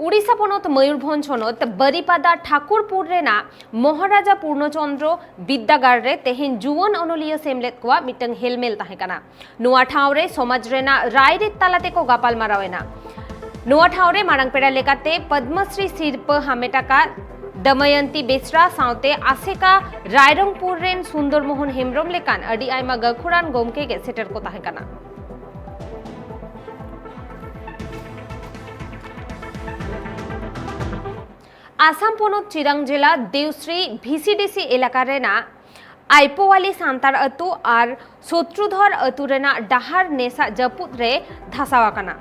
ᱩᱰᱤᱥᱟ ᱯᱚᱱᱚᱛ ᱢᱚᱭᱩᱨᱵᱷᱚᱸᱡᱽ ᱦᱚᱱᱚᱛ ᱵᱟᱨᱤᱯᱟᱫᱟ ᱴᱷᱟᱠᱩᱨᱯᱩᱨ ᱨᱮᱱᱟᱜ ᱢᱚᱦᱟᱨᱟᱡᱟ ᱯᱩᱨᱱᱚᱪᱚᱱᱫᱨᱚ ᱵᱤᱫᱽᱫᱟᱜᱟᱲ ᱨᱮ ᱛᱮᱦᱮᱧ ᱡᱩᱣᱟᱹᱱ ᱚᱱᱚᱞᱤᱭᱟᱹ ᱥᱮᱢᱞᱮᱫ ᱠᱚᱣᱟᱜ ᱢᱤᱫᱴᱟᱝ ᱦᱮᱞᱢᱮᱞ ᱛᱟᱦᱮᱸ ᱠᱟᱱᱟ᱾ ᱱᱚᱣᱟ ᱴᱷᱟᱶ ᱨᱮ ᱥᱚᱢᱟᱡᱽ ᱨᱮᱱᱟᱜ ᱨᱟᱭᱨᱤᱛ ᱛᱟᱞᱟ ᱛᱮᱠᱚ ᱜᱟᱯᱟᱞ ᱢᱟᱨᱟᱣ ᱮᱱᱟ᱾ ᱱᱚᱣᱟ ᱴᱷᱟᱶ ᱨᱮ ᱢᱟᱨᱟᱝ ᱯᱮᱲᱟ ᱞᱮᱠᱟᱛᱮ ᱯᱚᱫᱽᱢᱚᱥᱨᱤ ᱥᱤᱨᱯᱟᱹ ᱦᱟᱢᱮᱴ ᱟᱠᱟᱫ ᱫᱚᱢᱚᱭᱚᱱᱛᱤ ᱵᱮᱥᱨᱟ ᱥᱟᱶᱛᱮ ᱟᱥᱮᱠᱟ ᱨᱟᱭᱨᱚᱝᱯᱩᱨ ᱨᱮᱱ ᱥᱩᱱᱫᱚᱨ ᱢᱳᱦᱚᱱ ᱦᱮᱢᱵᱨᱚᱢ ᱞᱮᱠᱟᱱ ᱟᱹᱰᱤ ᱟᱭᱢᱟ ᱜᱟᱹᱠᱷᱩᱲᱟᱱ ᱜᱚᱢᱠᱮ ᱜᱮ ᱥᱮᱴᱮᱨ ᱠᱚ ᱛᱟᱦᱮᱸ ᱠᱟᱱᱟ᱾ ᱟᱥᱟᱢ ᱯᱚᱱᱚᱛ ᱪᱤᱨᱟᱝ ᱡᱮᱞᱟ ᱫᱮᱣᱥᱨᱤ ᱵᱷᱤᱥᱤᱰᱤᱥᱤ ᱮᱞᱟᱠᱟ ᱨᱮᱱᱟᱜ ᱟᱭᱯᱳᱣᱟᱞᱤ ᱥᱟᱱᱛᱟᱲ ᱟᱹᱛᱩ ᱟᱨ ᱥᱚᱛᱨᱩᱫᱷᱚᱨ ᱟᱹᱛᱩ ᱨᱮᱱᱟᱜ ᱰᱟᱦᱟᱨ ᱱᱮᱥᱟᱜ ᱡᱟᱹᱯᱩᱫ ᱨᱮ ᱫᱷᱟᱥᱟᱣ ᱟᱠᱟᱱᱟ,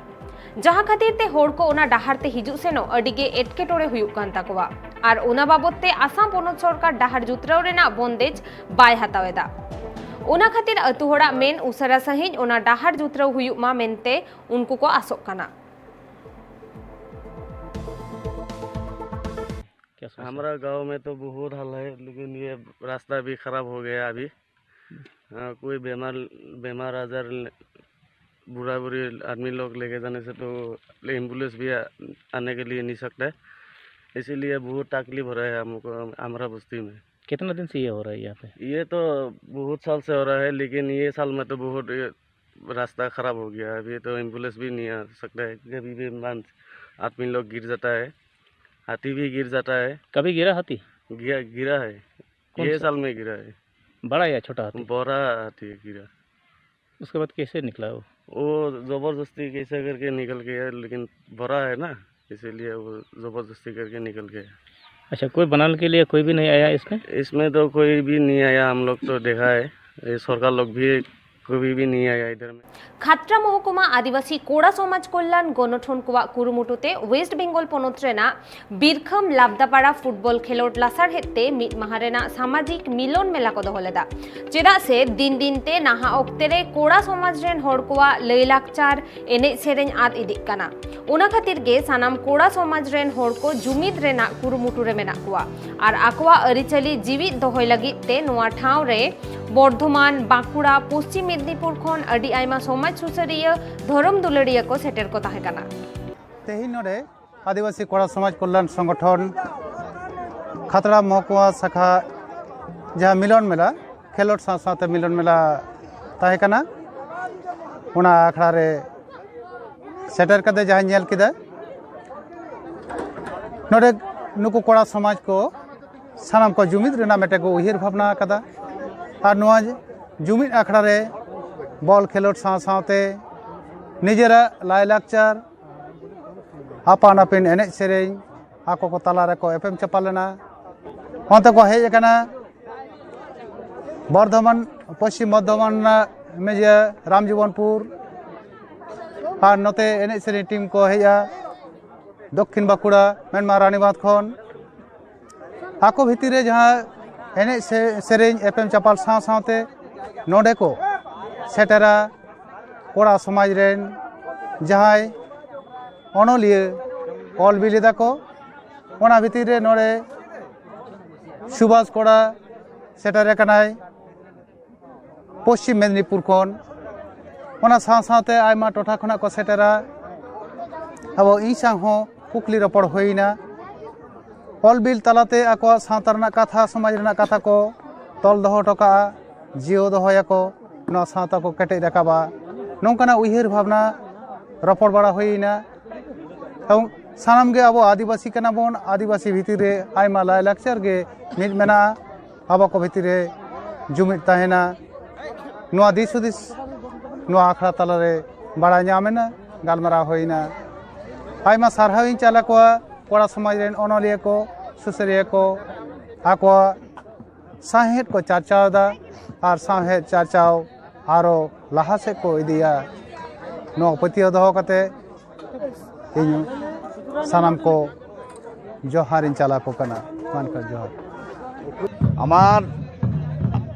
ᱡᱟᱦᱟᱸ ᱠᱷᱟᱹᱛᱤᱨ ᱛᱮ ᱦᱚᱲ ᱠᱚ ᱚᱱᱟ ᱰᱟᱦᱟᱨ ᱛᱮ ᱦᱤᱡᱩᱜ ᱥᱮᱱᱚᱜ ᱟᱹᱰᱤ ᱜᱮ ᱮᱴᱠᱮᱴᱚᱬᱮ ᱦᱩᱭᱩᱜ ᱠᱟᱱ ᱛᱟᱠᱚᱣᱟ᱾ ᱟᱨ ᱚᱱᱟ ᱵᱟᱵᱚᱫ ᱛᱮ ᱟᱥᱟᱢ ᱯᱚᱱᱚᱛ ᱥᱚᱨᱠᱟᱨ ᱰᱟᱦᱟᱨ ᱡᱩᱛᱨᱟᱹᱣ ᱨᱮᱱᱟᱜ ᱵᱚᱱᱫᱮᱡ ᱵᱟᱭ ᱦᱟᱛᱟᱣ ᱮᱫᱟ᱾ ᱚᱱᱟ ᱠᱷᱟᱹᱛᱤᱨ ᱟᱹᱛᱩ ᱦᱚᱲᱟᱜ ᱢᱮᱱ ᱩᱥᱟᱹᱨᱟ ᱥᱟᱺᱦᱤᱡ ᱚᱱᱟ ᱰᱟᱦᱟᱨ ᱡᱩᱛᱨᱟᱹᱣ ᱦᱩᱭᱩᱜ ᱢᱟ ᱢᱮᱱᱛᱮ ᱩᱱᱠᱩ ᱠᱚ ᱟᱥᱚᱜ ᱠᱟᱱᱟ᱾ क्या समस्या? हमारा गांव में तो बहुत हाल है, लेकिन ये रास्ता भी खराब हो गया अभी। हाँ, कोई बीमार, बीमार आजार, बूढ़ा बूढ़ी आदमी लोग लेके जाने से तो एम्बुलेंस भी आ-, आने के लिए नहीं सकता है, इसीलिए बहुत तकलीफ हो रहा है हमको, हमारा बस्ती में। कितना दिन से ये हो रहा है यहाँ पे? ये तो बहुत साल से हो रहा है, लेकिन ये साल में तो बहुत, ये रास्ता खराब हो गया है। अभी तो एम्बुलेंस भी नहीं आ सकता है, कभी भी मांस आदमी लोग गिर जाता है, हाथी भी गिर जाता है। कभी गिरा हाथी? गिरा, गिरा है। कौन ये सा? साल में गिरा है। बड़ा या छोटा हाथी? बड़ा हाथी गिरा। उसके बाद कैसे निकला वो? वो ज़बरदस्ती कैसे करके निकल गया, लेकिन बड़ा है ना, इसीलिए वो ज़बरदस्ती करके निकल गया। अच्छा, कोई बनाने के लिए कोई भी नहीं आया इसमें? इसमें तो कोई भी नहीं आया, हम लोग तो देखा है, ये सरकार लोग भी कोई भी नहीं आया इधर में। ᱠᱷᱟᱛᱲᱟ ᱢᱚᱦᱚᱠᱩᱢᱟ ᱟᱹᱫᱤᱵᱟᱹᱥᱤ ᱠᱚᱲᱟ ᱥᱚᱢᱟᱡᱽ ᱠᱚᱞᱭᱟᱱ ᱜᱚᱱᱚᱴᱷᱚᱱ ᱠᱚᱣᱟᱜ ᱠᱩᱨᱩᱢᱩᱴᱩ ᱛᱮ ᱳᱭᱮᱥᱴ ᱵᱮᱝᱜᱚᱞ ᱯᱚᱱᱚᱛ ᱨᱮᱱᱟᱜ ᱵᱤᱨᱠᱷᱟᱢ ᱞᱟᱵᱫᱟᱯᱟᱲᱟ ᱯᱷᱩᱴᱵᱚᱞ ᱠᱷᱮᱞᱳᱰ ᱞᱟᱥᱟᱲᱦᱮᱫ ᱛᱮ ᱢᱤᱫ ᱢᱟᱦᱟ ᱨᱮᱱᱟᱜ ᱥᱟᱢᱟᱡᱤᱠ ᱢᱤᱞᱚᱱ ᱢᱮᱞᱟ ᱠᱚ ᱫᱚᱦᱚ ᱞᱮᱫᱟ᱾ ᱪᱮᱫᱟᱜ ᱥᱮ ᱫᱤᱱ ᱫᱤᱱ ᱛᱮ ᱱᱟᱦᱟᱜ ᱚᱠᱛᱮ ᱨᱮ ᱠᱚᱲᱟ ᱥᱚᱢᱟᱡᱽ ᱨᱮᱱ ᱦᱚᱲ ᱠᱚᱣᱟᱜ ᱞᱟᱹᱭ ᱞᱟᱠᱪᱟᱨ, ᱮᱱᱮᱡ ᱥᱮᱨᱮᱧ ᱟᱫ ᱤᱫᱤᱜ ᱠᱟᱱᱟ᱾ ᱚᱱᱟ ᱠᱷᱟᱹᱛᱤᱨ ᱜᱮ ᱥᱟᱱᱟᱢ ᱠᱚᱲᱟ ᱥᱚᱢᱟᱡᱽ ᱨᱮᱱ ᱦᱚᱲ ᱠᱚ ᱡᱩᱢᱤᱫ ᱨᱮᱱᱟᱜ ᱠᱩᱨᱩᱢᱩᱴᱩ ᱨᱮ ᱢᱮᱱᱟᱜ ᱠᱚᱣᱟ ᱟᱨ ᱟᱠᱚᱣᱟᱜ ᱟᱹᱨᱤᱪᱟᱹᱞᱤ ᱡᱤᱣᱤᱫ ᱫᱚᱦᱚᱭ ᱞᱟᱹᱜᱤᱫ ᱛᱮ ᱱᱚᱣᱟ ᱴᱷᱟᱶ ᱨᱮ ᱵᱚᱨᱫᱷᱚᱢᱟᱱ, ᱵᱟᱸᱠᱩᱲᱟ, ᱯᱚᱥᱪᱤᱢ ᱢᱮᱫᱽᱱᱤᱯᱩᱨ ᱠᱷᱚᱱ ᱟᱹᱰᱤ ᱟᱭᱢᱟ ᱥᱚᱢᱟᱡᱽ ᱥᱩᱥᱟᱹᱨᱤᱭᱟᱹ, ᱫᱷᱚᱨᱚᱢ ᱫᱩᱞᱟᱹᱲᱤᱭᱟᱹ ᱠᱚ ᱥᱮᱴᱮᱨ ᱠᱚ ᱛᱟᱦᱮᱸ ᱠᱟᱱᱟ᱾ ᱛᱮᱦᱮᱧ ᱱᱚᱰᱮ ᱟᱹᱫᱤᱵᱟᱹᱥᱤ ᱠᱚᱲᱟ ᱥᱚᱢᱟᱡᱽ ᱠᱚᱞᱭᱟᱱ ᱥᱚᱝᱜᱚᱴᱷᱚᱱ ᱠᱷᱟᱛᱲᱟ ᱢᱚᱦᱠᱩᱢᱟ ᱥᱟᱠᱷᱟ ᱡᱟᱦᱟᱸ ᱢᱤᱞᱚᱱ ᱢᱮᱞᱟ, ᱠᱷᱮᱞᱳᱰ ᱥᱟᱶ ᱥᱟᱶᱛᱮ ᱢᱤᱞᱚᱱ ᱢᱮᱞᱟ ᱛᱟᱦᱮᱸ ᱠᱟᱱᱟ, ᱚᱱᱟ ᱟᱠᱷᱲᱟ ᱨᱮ ᱥᱮᱴᱮᱨ ᱠᱟᱛᱮ ᱡᱟᱦᱟᱸᱧ ᱧᱮᱞ ᱠᱮᱫᱟ, ᱱᱚᱰᱮ ᱱᱩᱠᱩ ᱠᱚᱲᱟ ᱥᱚᱢᱟᱡᱽ ᱠᱚ ᱥᱟᱱᱟᱢ ᱠᱚ ᱡᱩᱢᱤᱫ ᱨᱮᱱᱟᱜ ᱢᱤᱫᱴᱮᱱ ᱠᱚ ᱩᱭᱦᱟᱹᱨ ᱵᱷᱟᱵᱽᱱᱟ ᱟᱠᱟᱫᱟ᱾ ᱟᱨ ᱱᱚᱣᱟ ᱡᱩᱢᱤᱫ ᱟᱠᱷᱲᱟ ᱨᱮ ᱵᱚᱞ ᱠᱷᱮᱞᱳᱰ ᱥᱟᱶ ᱥᱟᱶᱛᱮ ᱱᱤᱡᱮᱨᱟᱜ ᱞᱟᱭᱼᱞᱟᱠᱪᱟᱨ, ᱟᱯᱟᱱ ᱟᱹᱯᱤᱱ ᱮᱱᱮᱡ ᱥᱮᱨᱮᱧ ᱟᱠᱚ ᱠᱚ ᱛᱟᱞᱟ ᱨᱮᱠᱚ ᱮᱯᱮᱢ ᱪᱟᱯᱟᱞ ᱮᱱᱟ᱾ ᱚᱱᱛᱮ ᱠᱚ ᱦᱮᱡ ᱟᱠᱟᱱᱟ ᱵᱚᱨᱫᱷᱚᱢᱟᱱ, ᱯᱚᱥᱪᱤᱢ ᱵᱚᱨᱫᱷᱚᱢᱟᱱ ᱨᱮᱱᱟᱜ ᱢᱮᱡᱟ ᱨᱟᱢᱡᱤᱵᱚᱱᱯᱩᱨ, ᱟᱨ ᱱᱚᱛᱮ ᱮᱱᱮᱡ ᱥᱮᱨᱮᱧ ᱴᱤᱢ ᱠᱚ ᱦᱮᱡᱼᱟ ᱫᱚᱠᱠᱷᱤᱱ ᱵᱟᱸᱠᱩᱲᱟ, ᱢᱮᱱᱢᱟ ᱨᱟᱱᱤᱵᱟᱸᱫᱷ ᱠᱷᱚᱱ᱾ ᱟᱠᱚ ᱵᱷᱤᱛᱤᱨ ᱨᱮ ᱡᱟᱦᱟᱸ ᱮᱱᱮᱡ ᱥᱮ-, ᱥᱮᱨᱮᱧ ᱮᱯᱮᱢ ᱪᱟᱯᱟᱞ ᱥᱟᱶ ᱥᱟᱶᱛᱮ ᱱᱚᱰᱮ ᱠᱚ ᱥᱮᱴᱮᱨᱟ ᱠᱚᱲᱟ ᱥᱚᱢᱟᱡᱽ ᱨᱮᱱ ᱡᱟᱦᱟᱸᱭ ᱚᱱᱚᱞᱤᱭᱟᱹ ᱚᱞ ᱵᱤᱞ ᱮᱫᱟ ᱠᱚ᱾ ᱚᱱᱟ ᱵᱷᱤᱛᱤᱨ ᱨᱮ ᱱᱚᱰᱮ ᱥᱩᱵᱷᱟᱥ ᱠᱚᱲᱟ ᱥᱮᱴᱮᱨ ᱟᱠᱟᱱᱟᱭ ᱯᱚᱥᱪᱤᱢ ᱢᱮᱫᱽᱱᱤᱯᱩᱨ ᱠᱷᱚᱱ᱾ ᱚᱱᱟ ᱥᱟᱶ ᱥᱟᱶᱛᱮ ᱟᱭᱢᱟ ᱴᱚᱴᱷᱟ ᱠᱷᱚᱱᱟᱜ ᱠᱚ ᱥᱮᱴᱮᱨᱟ᱾ ᱟᱵᱚ ᱤᱧ ᱥᱟᱶ ᱦᱚᱸ ᱠᱩᱠᱞᱤ ᱨᱚᱯᱚᱲ ᱦᱩᱭᱮᱱᱟ᱾ ᱚᱞ ᱵᱤᱞ ᱛᱟᱞᱟᱛᱮ ᱟᱠᱚᱣᱟᱜ ᱥᱟᱶᱛᱟ ᱨᱮᱱᱟᱜ ᱠᱟᱛᱷᱟ, ᱥᱚᱢᱟᱡᱽ ᱨᱮᱱᱟᱜ ᱠᱟᱛᱷᱟ ᱠᱚ ᱛᱚᱞ ᱫᱚᱦᱚ ᱦᱚᱴᱚ ᱠᱟᱜᱼᱟ, ᱡᱤᱭᱟᱹᱣ ᱫᱚᱦᱚᱭᱟᱠᱚ, ᱱᱚᱣᱟ ᱥᱟᱶᱛᱟ ᱠᱚ ᱠᱮᱴᱮᱡ ᱨᱟᱠᱟᱵᱟ, ᱱᱚᱝᱠᱟᱱᱟᱜ ᱩᱭᱦᱟᱹᱨ ᱵᱷᱟᱵᱽᱱᱟ ᱨᱚᱯᱚᱲ ᱵᱟᱲᱟ ᱦᱩᱭᱮᱱᱟ᱾ ᱮᱵᱚᱝ ᱥᱟᱱᱟᱢ ᱜᱮ ᱟᱵᱚ ᱟᱹᱫᱤᱵᱟᱹᱥᱤ ᱠᱟᱱᱟ ᱵᱚᱱ, ᱟᱹᱫᱤᱵᱟᱹᱥᱤ ᱵᱷᱤᱛᱤᱨ ᱨᱮ ᱟᱭᱢᱟ ᱞᱟᱭᱼᱞᱟᱠᱪᱟᱨ ᱜᱮ ᱢᱤᱫ ᱢᱮᱱᱟᱜᱼᱟ᱾ ᱟᱵᱚ ᱠᱚ ᱵᱷᱤᱛᱤᱨ ᱨᱮ ᱡᱩᱢᱤᱫ ᱛᱟᱦᱮᱱᱟ᱾ ᱱᱚᱣᱟ ᱫᱤᱥ ᱦᱩᱫᱤᱥ ᱱᱚᱣᱟ ᱟᱠᱷᱲᱟ ᱛᱟᱞᱟᱨᱮ ᱵᱟᱲᱟᱭ ᱧᱟᱢ ᱮᱱᱟ, ᱜᱟᱞᱢᱟᱨᱟᱣ ᱦᱩᱭᱱᱟ᱾ ᱟᱭᱢᱟ ᱥᱟᱨᱦᱟᱣ ᱤᱧ ᱪᱟᱞ ᱟᱠᱚᱣᱟ ᱠᱚᱲᱟ ᱥᱚᱢᱟᱡᱽ ᱨᱮᱱ ᱚᱱᱚᱞᱤᱭᱟᱹ ᱠᱚ, ᱥᱩᱥᱟᱹᱨᱤᱭᱟᱹ ᱠᱚ, ᱟᱠᱚᱣᱟᱜ ᱥᱟᱶᱦᱮᱫ ᱠᱚ ᱪᱟᱨᱪᱟᱣ ᱮᱫᱟ ᱟᱨ ᱥᱟᱶᱦᱮᱫ ᱪᱟᱨᱪᱟᱣ ᱟᱨᱚ ᱞᱟᱦᱟ ᱥᱮᱫ ᱠᱚ ᱤᱫᱤᱭᱟ, ᱱᱚᱣᱟ ᱯᱟᱹᱛᱭᱟᱹᱣ ᱫᱚᱦᱚ ᱠᱟᱛᱮ ᱤᱧ ᱥᱟᱱᱟᱢ ᱠᱚ ᱡᱚᱦᱟᱨᱤᱧ ᱪᱟᱞ ᱟᱠᱚ ᱠᱟᱱᱟ᱾ ᱢᱟ ᱮᱱᱠᱷᱟᱱ ᱡᱚᱦᱟᱨ᱾ আমার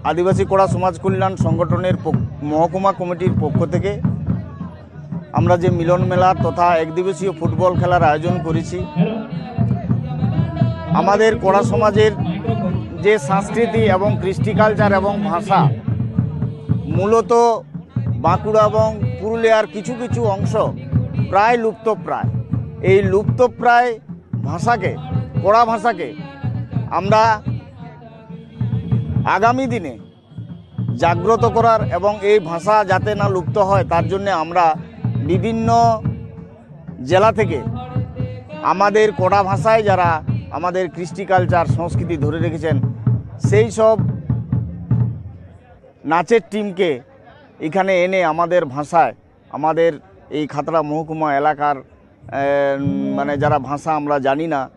আদিবাসী কড়া সমাজ কল্যাণ সংগঠনের পক- মহকুমা কমিটির পক্ষ থেকে আমরা যে মিলন মেলা তথা এক দিবসীয় ফুটবল খেলার আয়োজন করেছি। আমাদের কড়া সমাজের যে সংস্কৃতি এবং কৃষ্টি কালচার এবং ভাষা, মূলত বাঁকুড়া এবং পুরুলিয়ার কিছু কিছু অংশ প্রায় লুপ্তপ্রায়। এই লুপ্তপ্রায় ভাষাকে, কড়া ভাষাকে আমরা আগামী দিনে জাগ্রত করার এবং এই ভাষা যাতে না লুপ্ত হয়, তার জন্য আমরা বিভিন্ন জেলা থেকে আমাদের কড়া ভাষায় যারা আমাদের কৃষ্টি কালচার সংস্কৃতি ধরে রেখেছেন, সেই সব নাচের টিমকে এখানে এনে আমাদের ভাষায়, আমাদের এই খাতড়া মহকুমা এলাকার আহ, মানে যারা ভাষা আমরা জানি না,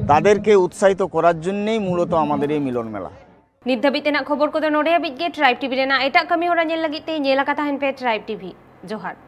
তাদেরকে উৎসাহিত করার জন্যেই মূলত আমাদের এই মিলন মেলা। ᱱᱤᱛ ᱫᱷᱟᱹᱵᱤᱡ ᱛᱮᱱᱟᱜ ᱠᱷᱚᱵᱚᱨ ᱠᱚᱫᱚ ᱱᱚᱰᱮ ᱦᱟᱹᱵᱤᱡ ᱜᱮ᱾ ᱴᱨᱟᱭᱤᱵᱽ ᱴᱤᱵᱷᱤ ᱨᱮᱱᱟᱜ ᱮᱴᱟᱜ ᱠᱟᱹᱢᱤ ᱦᱚᱨᱟ ᱧᱮᱞ ᱞᱟᱹᱜᱤᱫ ᱛᱮ ᱧᱮᱞ ᱟᱠᱟ ᱛᱟᱦᱮᱱ ᱯᱮ ᱴᱨᱟᱭᱤᱵᱽ ᱴᱤᱵᱷᱤ᱾ ᱡᱚᱦᱟᱨ᱾